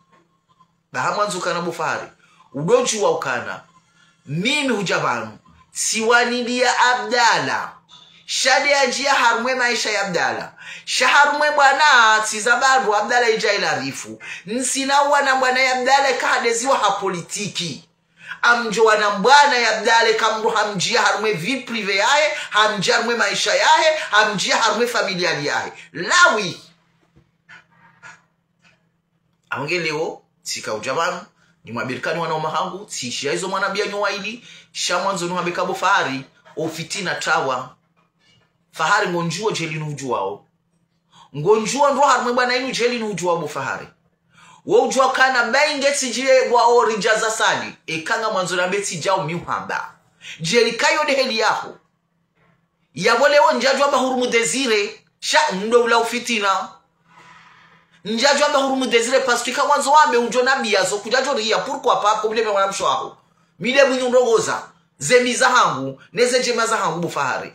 Baha mwandzo kana bo Fahari. Udodjuwa ukana. Mimi hudja pvanu. Tsiwaniliya Abdala. Sha nde yandjiya harumwa e maesha ya Abdala. Sha harumwa e mbwana, tsiza bandru Abdala idja ila rifu. Ntsina uwana mbwana ya Abdala eka hadeziwa ha politiki. Amdjo wana mbwana ya Abdala eka mndru hamdjiya harumwa e vie privée yahe, hamdjiya harumwa e maesha yahe, hamdjiya harumwa e familiale yahe. Lawi. Aunge leo, tsika udja pvanu, nimwambirikani wana wa mahangu, tsishiya izo mwanambiya nyo waili, sha mwandzo nuhambe ka bo Fahari, o fitina tawa. Fahari ngondjuwo djeli nudjuwao. Ngondjuwo ndro harumwa e mbwana inu djeli nudjuwao bo Fahari. Wo udjuwa kana bayi nge tsidjiye bwa o ridja za sali, eka ngamwandzo nambe tsidjao mi uhamba. Djeli kayo nde heli yaho. Yapvo leo ndjadjuwa mba hurumwa Désiré, sha ndo ula ufitina. Ndjadjuwa mba hurumwa Désiré, parce que kamwandzo wambe udjo nambiya zo kudjadjo riya, pourquoi pas, problème mwanamshe waho. Mi nde mwinyi urongoza, ze mbi zahangu, neze ndjema zahangu bo Fahari.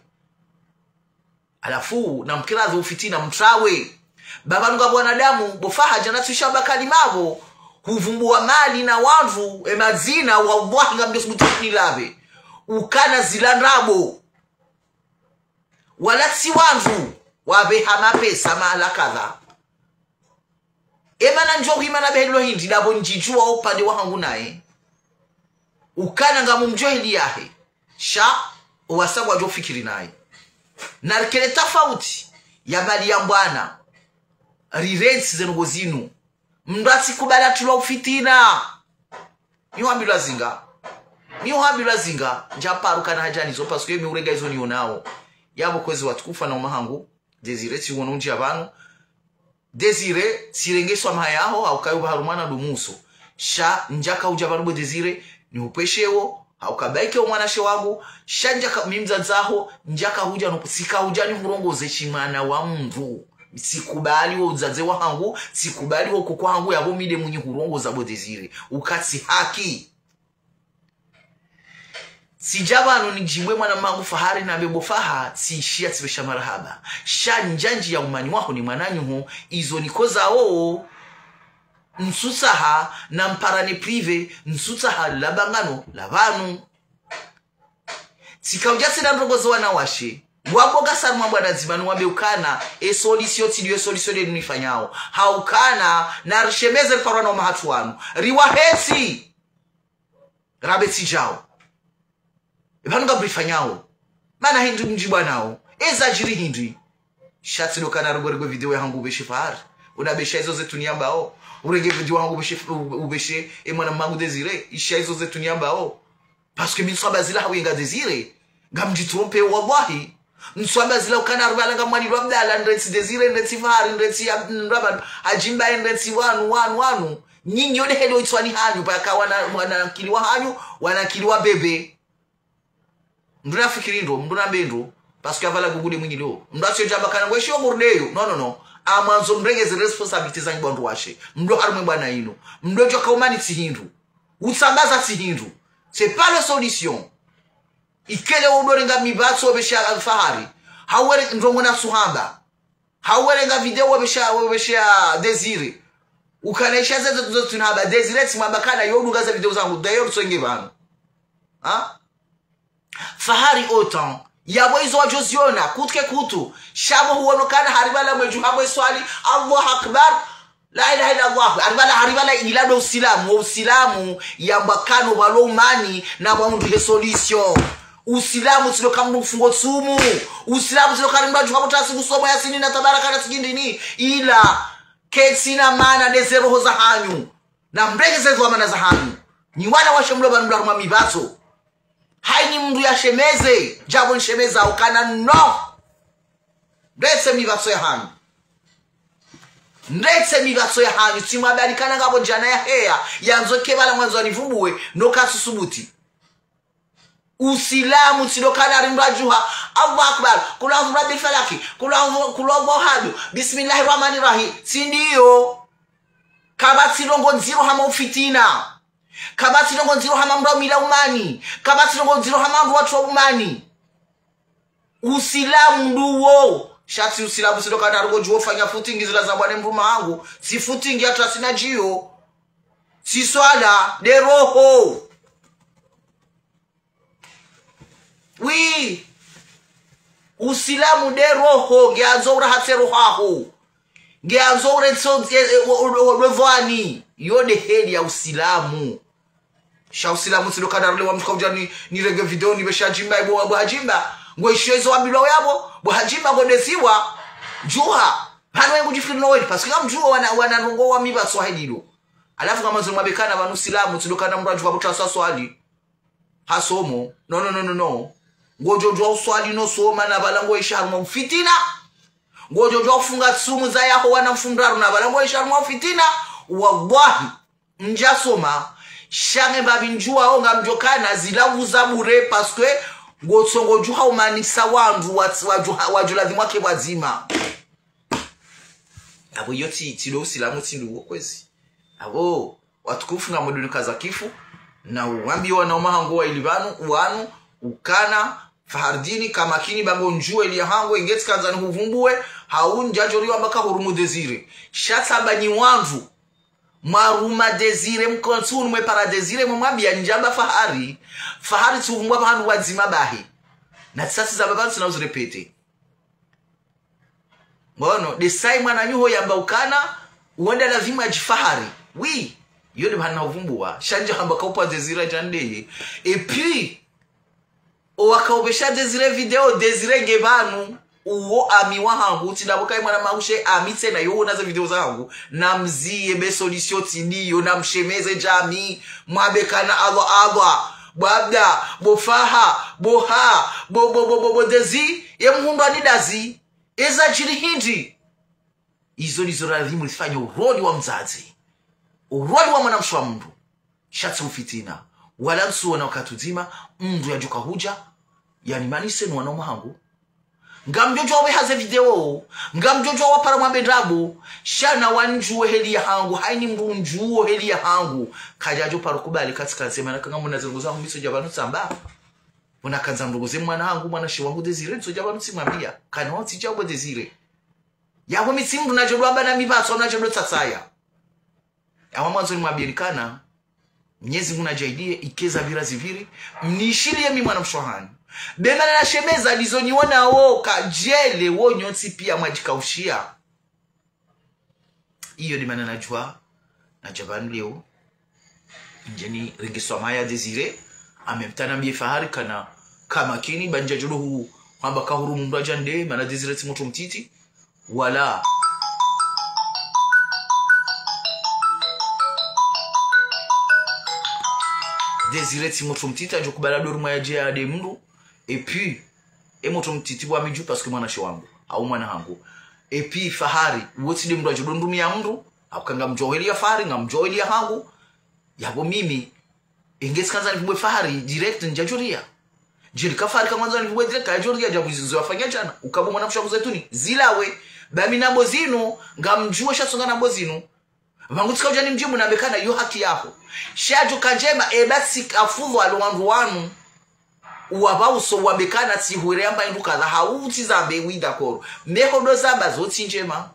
Halafu, namkiraze ufitina mtrawe. Baba nunga wanadamu, bo Fahari djana tsushamba kalima pvo, huvumbuwa mali na wandru, e madzina, wallahi ngamdjo subutu nilapve. Ukana zila ndrabo. Wala tsi wandru wapveha mapesa mahala kadha. Emana ndjo hwima na behelo hindri, ndapvo ndjidjuwa upande wahangu naye. Ukana ngamumdjo heli yahe. Sha, owasa ngwadjo fikiri naye. Narikele tafauti ya mali ya mbwana. Rirentsi ze ndrongo zinu. Mndru atsikubali atulwa ufitina. Mi uhambilwa zinga. Mi uhambilwa zinga. Ndjaparo kana hadja nizo parce que mi urenga izo niyonao. Yapvo kwezi watukufu wana wa mahangu. Désiré tsiwono ndjiya pvanu. Désiré tsirenge swamaha yaho, hauka yo pvaharumwa na ndo muso. Sha, ndjaka udja pvanu bo Désiré, nihupveshewo, hauka bayi ke o mwanamshe wangu, sha ndjaka mi mdzadze waho, ndjaka hudja no, tsika hudja nihurongoze shimwana wa mndru. Tsikubali wo udzadze wahangu, tsikubali wo koko hangu, yapvo mi nde mwinyi hurongoza bo Désiré. Uka tsi haki. Tsidja pvanu nidjibwe mwana mangu Fahari nambe bo Faha, tsishiya tsipvesha marahaba. Sha ndjandjiya umani waho ne mwananyaho, izo nikozao, ntsutsaha, namparane privé, ntsutsaha labangano, la pvanu. Tsika udja tsina ndrongo zo wanawashe. Wapvo kasa harumwa mbwana ndzima nuwambe ukana, e solution tsi ndiyo e solution ndenu nifanyao. Haukana, narishemeze riparwa na umahatru wanu. Riwahentsi. Rabe tsidjao. Epvanu ngamrifanyao. Mana hindri mdjibwa nao. Eza djiri hindri. Sha tsi ndo kana rengwe rengwe video yahangu upveshe Fahari. Unapvesha izo zetu niyambao. Urenge video yahangu upveshe, upveshe, e mwana mangu Désiré. Isha izo zetu niyambao. Parce que mi ntswamba zila hauyenga Désiré. Ngamdjitrompe wallahi. Ntswamba zila ukana rubala ngamwalilwa Abdala, nrentsi Désiré, nrentsi Fahari, nrentsi Ab- Ndrabad, Hadjimba, nrentsi wanu, wanu, wanu. Nyinyi yo nde heli o itswani hanyu, paka wana, wana akili wahanyu, wana akili wa bebe. Mndru nafikiri ndro, mndru nambe ndro, parce que apvala gugude mwinyi leo. Mndru atsodjamba kana ngweshiyo murdeyo. Non, non, non. Amwandzo mrenge ze responsabilité zanyu bo wandruwashe. Mndru harumwa e mbwana inu. Mndru djo kaumani tsi hindru. Utsambaza tsi hindru. C'est pas la solution. Ikele udorenga mipvatso upvesha Fahari. Hauwere ndrongo natsuhamba. Hauwerenga video wapvesha, wapvesha Désiré. Ukana isha zezo zozo tsunihamba Désiré tsimwamba kana yo udunga ze video zangu. D'ailleurs tsonge pvanu. Ha? Fahari autant. Yapvo izo wadjo ziona, kutu ke kutu. Sha pvo huono kana haribala mwedju hamwe swali. Allahu Akbar. La ilaha illa Allah. Haribala, haribala ila ndo Usilamu. Usilamu yamba kana pvalo umani na pvwa mndru he solution. Usilamu tsi ndo ka mndru mfungo tsumu. Usilamu tsi ndo ka ri mndru adjuha mutasi kusomo Yasini na Tabaraka na tsidjindrini. Ila ketsina mana nde ze roho zahanyu. Na mrenge ze dhwamana zahanyu. Nyi wana washe mlo pvanu mlo harumwa mipvatso. Haini mndru yashemeze, djapvo nishemeza ukana no. Ndetse mipvatso yahanyu. Ndetse mipvatso yahanyu, tsimwabali kana ngapvo djana yaheya, yandzo ke pvala mwandzo anivumbuwe, no katsusubuti. Usilamu tsi ndo kana ri mndru adjuha, Allahu Akbar, Kul a'udhu birabbil falaki, Kul a'udhu, Kul huwallahu ahadu, Bismillahir Rahmanir Rahim, tsi ndiyo. Kapvatsi ndrongoo ndziro hama ufitina. Kapvatsi ndrongoo ndziro hama mndru amila umani. Kapvatsi ndrongoo ndziro hama mndru watsu umani. Usilamu nduwo. Sha tsi Usilamu tsi ndo kana ri ngodjuo fanya footing zila za bwana mndru mahangu. Tsi footing hata sina djiyo. Tsi swala, nde roho. Oui. Usilamu nde roho, ngeandzo urahatse roho yaho. Ngeandzo uretso, e, e, o, o, o, o, pvwani. Yo nde heli ya Usilamu. Sha Usilamu tsi ndo kana rule wa mndru kaudja ni, nirenge video nipveshe Hadjimba, ibo, bo Hadjimba. Ngwe ishiyo izo wambilwa yapvo, bo Hadjimba ngo ndeziwa, djuha. Hanu wengu djifikiri no weli, parce que ngamdjuo wana, wana ndrongoo wa mipvatso hahedilo. Halafu ngamwandzo nimwambe kana pvanu Usilamu, tsi ndo kana mndru adjuha mutasi aswali. Hasomo. No, no, no, no, no. Ngodjo djuha uswali no soma na pvala ngo ishi harumwa ufitina. Ngodjo djuha ufunga tsumu za yaho wana mfumoraru na pvala ngo ishi harumwa ufitina. Wallahi. Ndjasoma. Sha nge mbapvi ndjuwao ngamdjo kana zila vuza bure parce que ngotsongo djuha umanisa wandru wa, wadjuha, wadjo ladhimu wake pvwadzima. Apvo iyo tsi, tsi ndo Usilamu tsi nduwo kwezi. Apvo, watukufu ngamdunikaza kifu, na uwambiwa na umahangu wa ili pvanu, wanu, ukana, Fahardini, kamakini ba ngo ndjuwe heli yahangu, ingetsi kandza nihuvumbuwe, hau ndjadjo riwamba ka hurumu Désiré. Sha tsamba nyi wandru, mwaruma Désiré, mkontsu unu mwepara Désiré, mwemwambia ndjamba Fahari, Fahari tsi uvumbuwa pvahanu pvwadzima bahi. Na tsasi zamba pvanu tsina uzirépéter. Ngono, nde sayi mwananyaho yamba ukana, wenda ladhimu adjifahari. Oui, iyo nde pvahanu nahuvumbuwa. Sha ndjahamba ka upva Désiré djandeye. Et puis, owakaupvesha Désiré video, Désiré nge pvanu. Uwo ami wahangu, tsi ndapvo kayi mwana maushe, ami tsena yo wona ze video zahangu. Namziye be solution tsi ndiyo, namshemeze djami. Mwambe kana Allah, Allah. Bo Abda, bo Faha, bo Ha, bo, bo, bo, bo, bo Désiré, ye muhundru ani dazi. Eza djiri hindri. Izo ndizo ladhimu rifanye uroli wa mdzadze. Uroli wa mwanamshe wa mndru. Sha tsi ufitina. Wala ntsuona wakati udzima, mndru yadjuka hudja, yanimanise no wana umahangu. Ngamdjo djuwa wehaze video, ngamdjo djuwa wapara mwambe ndrabo, sha na wandjuwe heli yahangu, haini mndru undjuwo heli yahangu. Kadjadjo paro kubali katsi kansema na kangamuna ze ndrongoo zahangu mi tsodja pvanu tsamba. Muna kandza ndrongoo ze mwana hangu, mwanamshe wangu Désiré, mi tsodja pvanu tsimwambia. Kana wao tsidja ubo Désiré. Yapvo mi tsi mndru nadjo dwamba na mipvatso, nadjo do tsatsaya. Awa mwandzo nimwambieni kana, Mnyezi Mungu nadjaalie, ikeza pvira zipviri, mnishiliye mi mwanamshe wahanyu. Be mana nashemeza ndizo nionawo, kadjeli wo nyontsi pia mwadjikaushiya. Iyo nde mana nadjua, nadja pvanu leo. Ndjeni renge swamaha ya Désiré, en même temps nambiye Fahari kana, kamakini, ba ndjadjo do hu, hamba ka hurumu mndru adjandeye, mana Désiré tsi motro mtiti. Wala. Désiré tsi motro mtiti, adjo kubala do rumwa yadje yade mndru. Et puis, e motro mtiti pvwa mi dju parce que mwanamshe wangu, au mwana hangu. Et puis, Fahari, wo tsi nde mndru adjo do ndrumiya mndru, au ka ngamdjuwa heli ya Fahari, ngamdjuwa heli yahangu. Yapvo mimi, ingetsi kandza nivumbuwe Fahari direct ndjadjo ria. Djeli ka Fahari kangwandzo nivumbuwe direct, kadjadjo ria, djapvo izo wafanya djana. Ukabo mwanamshe wa kuzetuni, zilawe. Ba mi nambo zinu, ngamdjuwo sha tsonga nambo zinu. Pvangu tsika udja nimdjibu nambe kana yo haki yaho. Sha djuka ndjema, e ba tsi afudhwali wandru wanu. Uwapva uso wambe kana tsi hwere yamba indru kadha, hau tsi zambe wi d'accord. Meho do zamba zo tsi ndjema.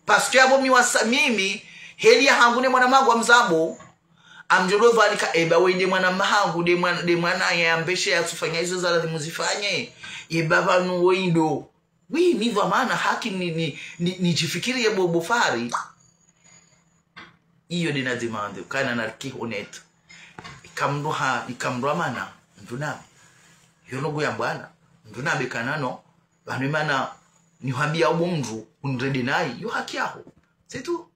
Parce que apvo mi wasa, mimi, heli yahangu ne mwana mangu wa mdzambo, amdjo do pvanika eba we nde mwana mahangu, nde mwana, nde mwana yambeshe yatsufanya izo za ladhimu zifanye. Eba pvanu wo indo. Oui, mi pvwa mana haki ni, ni, ni, nidjifikiriye bo, bo Fahari. Iyo nde na demande, ukana narike honnête. Ika mndru ha, ika mndru amana, mndru nambe. Yo no ngu yambwana, mndru nambe kana no, pvanu mana nihwambia uwo mndru, unirende nayi, yo haki yaho. C'est tout.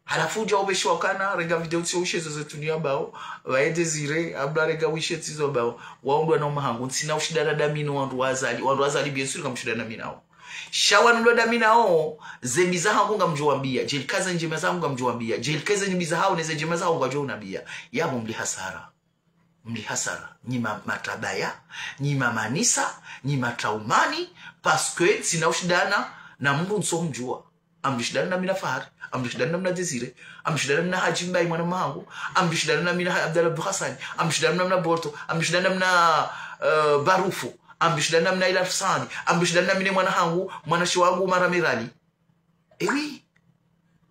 Halafu udja upveshiwa ukana, rega video tsi ushe zo zetu ni ambao, waye Désiré, abla rega wishe tsi zo ambao, waundwa na umahangu, ntsina ushindana dami no wandru wa Azali, wandru wa Azali bien sûr ngamshindana mi nawo. Sha wanu ndo dami nawo, ze mbi zahangu ngamdjo wambia, djelikaze ndjema zahangu ngamdjo wambia, djelikaze mbi zahawo, ne ze ndjema zahangu ngamdjo unambia, yapvo mli hasara. Mli hasara, nyi ma, matabaya, nyi mamanisa, nyi matraumani, parce que ntsina ushindana na mndru ntso mdjua. Amdjo shindana na mi na Fahari, amdjo shindana na mi na Désiré, amdjo shindana na mi na Hadji Mbaye mwana mahangu, amdjo shindana na mi na Abdallah Abdou Hassani, amdjo shindana na mi na Bolto, amdjo shindana na mi na, euh, Barufu, amdjo shindana na mi na Ilal Fusani, amdjo shindana na mi ne mwana hangu, mwanashe wangu Mara Merali. Eh oui.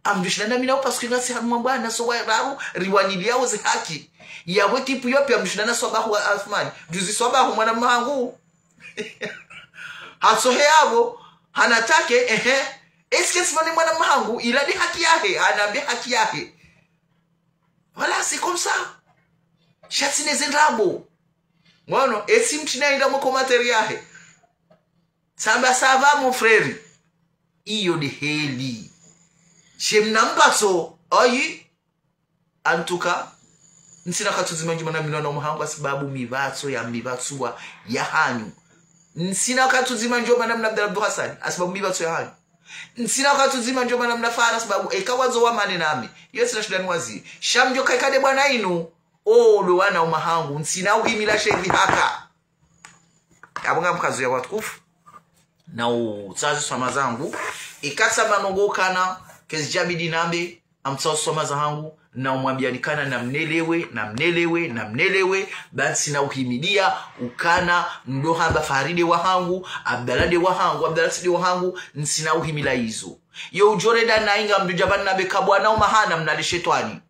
Amdjo shindana na mi nawo parce que ngasi harumwa mbwana so wa raru, riwaniliao ze haki. Yapvo équipe yo pia amdjo shindana na Swabahu wa Athmani. Juzi Swabahu mwana mahangu. Hatsohe yapvo, hana take, ehe. Est-ce que tsimane mwana mahangu, ila nde haki yahe, hanambe haki yahe. Voilà, c'est comme ça. Sha tsine ze ndrabo. Mwana, esi mtsina inda mo commentaire yahe. Tsamba ça va, mon frère. Iyo nde heli. She mna mpatso. Ayi. En tout cas, ntsina wakati udzima ndjo mana mi no wana umahangu hasibabu mipvatso ya mipvatsuwa ya hanyu. Ntsina wakati udzima ndjo mana mi na Abdallah Abdou Hassani hasibabu mipvatso ya hanyu. Ntsina wakati udzima ndjo mana mi na Fahari hasibabu eka wazo wamane nami. Iyo ntsina shida ni wazi. Sha mdjo kaika nde bwana inu. O ndo wana umahangu. Ntsina uhimila sheri haka. Yapvo ngamkazo ya watukufu. Na utsazi swama zangu. Ikasa manongo ukana, kezi djabidi nambe, amtsazi swama zahangu, na umwambiani kana na mnelewe, na mnelewe, na mnelewe, ba ntsina uhimilia, ukana, ndo hamba Fahari nde wahangu, Abdallah nde wahangu, Abdallah tsi nde wahangu, ntsina uhimila izo. Yo udjo renda na inga mndru djapvani nambe ka bwana umaha na mna le shetwani.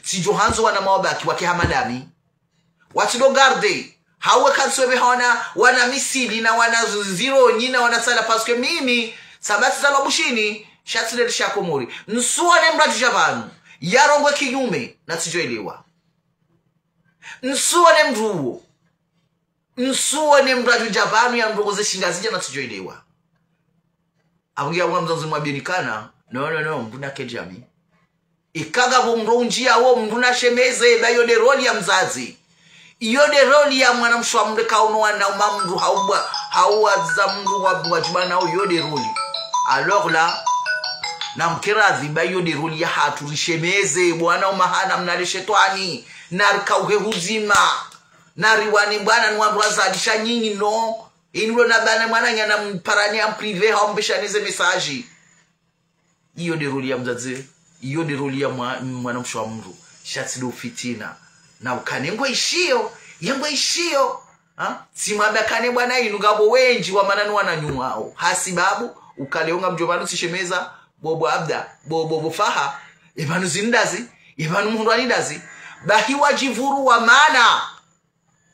Tsidjo handzo wana mawabaki wake hama dami. Watsi ndo garde. Hauwe katswepve hawana wana misili na wana zironyi na wana tsala parce que mimi, tsamba tsizalwa Bushini, sha tsilele sha Komori. Ntsuwone mndru adjo dja pvanu, yarongowe kinyume, na tsidjo elewa. Ntsuwone mndru uwo. Ntsuwone mndru adjo dja pvanu ya ndrongoze shingazidja na tsidjo elewa. Apvo ngiya wamdzadze mwambieni kana, no, no, no, mndru na kedjami. Ika ngapvo mndru undjiya wo mndru na shemeze, ba iyo nde rôle ya mdzadze. Iyo nde rôle ya mwana mshe wa mndru kauno wana uma mndru hauwa, hauwadza mndru wa, wa djibana, iyo nde rôle. Alors là, na mkeradhi ba iyo nde rôle ya hatru rishemeze, bwana umaha na mna le shetwani, na rikauhe hudzima. Na riwani mbwana ni wandru wazalisha nyinyi no. Inu lo na bana mwananya na mparani ya mprivé hau mbeshani ze message. Iyo nde rôle ya mdzadze, iyo nde rôle ya mwa, mwana mshe wa mndru. Sha tsi ndo fitina. Na ukane ngwe ishiyo, ye ngwe ishiyo. Ha? Tsimwamba kane bwana inu ngapvo wendji wa mana ni wananyu wao. Hasibabu, ukale unga mdjo pvanu tsishemeza, bo, bo Abda, bo, bo, bo Faha, ye pvanu zindazi, ye pvanu mhundru anidazi. Bahi wadjipvuru wa mana.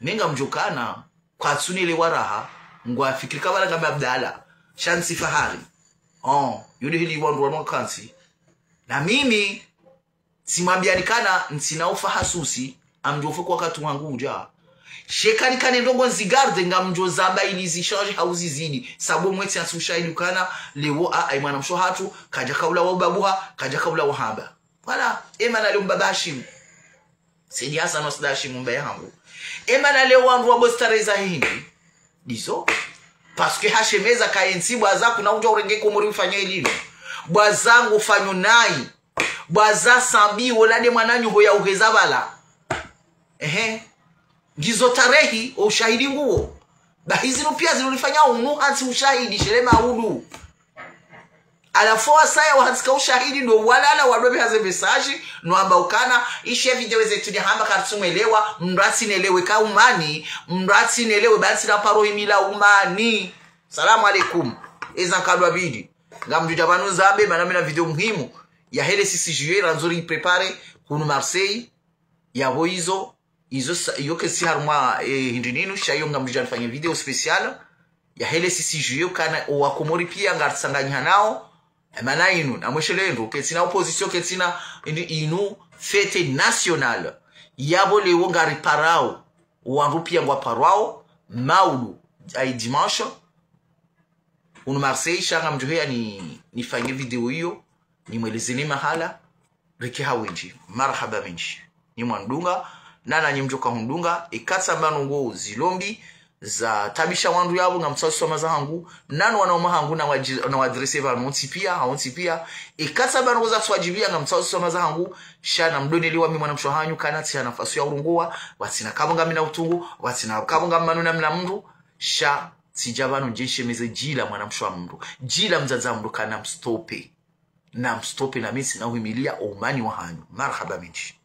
Nenga mdjo kana, kwatsunelewa raha, ngwafikiri ka pvala ngambe Abdallah, sha ntsi Fahari. Oh, iyo nde heli wandru wanu wakantsi. Na mimi, tsimwambiani kana, ntsina ufa hasusi, amdjo ufa kwa wakati wangu udja. Sha eka nikane ndrongo nzigarde, ngamdjo zamba ili zishandje hau zizidi. Sabu mwetsi antsi ushahidi ukana, leo a, ayi mwana mshe hatru, kadja kaula wa ubabuha, kadja kaula wa hamba. Voilà, emana leo mbaba Hashim. Saidi Hassan wa Saida Hashim mbaba yahangu. Emana leo wandru wa bo starehe za hindri. Ndizo. Parce que hashemeza kaentsi bwaza kuna udja urenge Komori ufanye elilo. Bwaza ngufanyo nayi. Bwaza Sambi wola nde mwananyu ho ya uheza pvala. Ehe. Ngizo tarehi, o ushahidi nguwo. Bahi zinu pia zinu rifanya unu hantsi ushahidi, shere maudu. Halafu wasaya wahantsika ushahidi ndo walala wadopve haze message, no amba ukana, ishe video zetu ni hamba karitsumwelewa, mndru atsinelewe ka umani, mndru atsinelewe ba ntsina paro himila umani. Salamu alaikum. Eza nkadwa bidi. Ngamdjo dja pvanu zambe, mana mi na video muhimu. Ya hele six juillet, randzo ri prépare, hunu Marseille. Yapvo izo, izo sa, iyo kesi harumwa, eh, hindri ninu, sha iyo ngamdjo dja nifanye video spécial. Ya hele six juillet, ukana owa Komori pia ngaritsanganyiha nao. Mana inu, namweshele ndro, ketsina opposition, ketsina inu, inu fête nationale. Yapvo leo ngariparao, wandru pia ngwaparwao, maudu, ayi dimanche, unu Marseille, sha ngamdjoheya ni, nifanye video iyo, nimwelezeni mahala, rike ha wendji, marahaba mendji. Nyi mwandunga, nana nyi mdjoka hundunga, eka tsamba nongo zilombi, zatabisha wandru yapvo, ngamtsaho soma zahangu, nanu wanaume hangu na wadji-, na wadresse pvanu wontsi pia, ha wontsi pia, eka tsamba nongo zatsuwadjibia, ngamtsaho soma zahangu, sha namdonelewa mi mwanamshe hanyu, kana tsi ha nafasi ya urongowa, watsina kapvo ngamina utungu, watsina kapvo ngamanu na mna mndru, sha tsidja pvanu ndje nshemeze djila mwanamshe wa mndru, djila mdzadze wa mndru kana mstope. Na mstope na mi tsina uhimilia omani wahanyu. Marahaba mendji.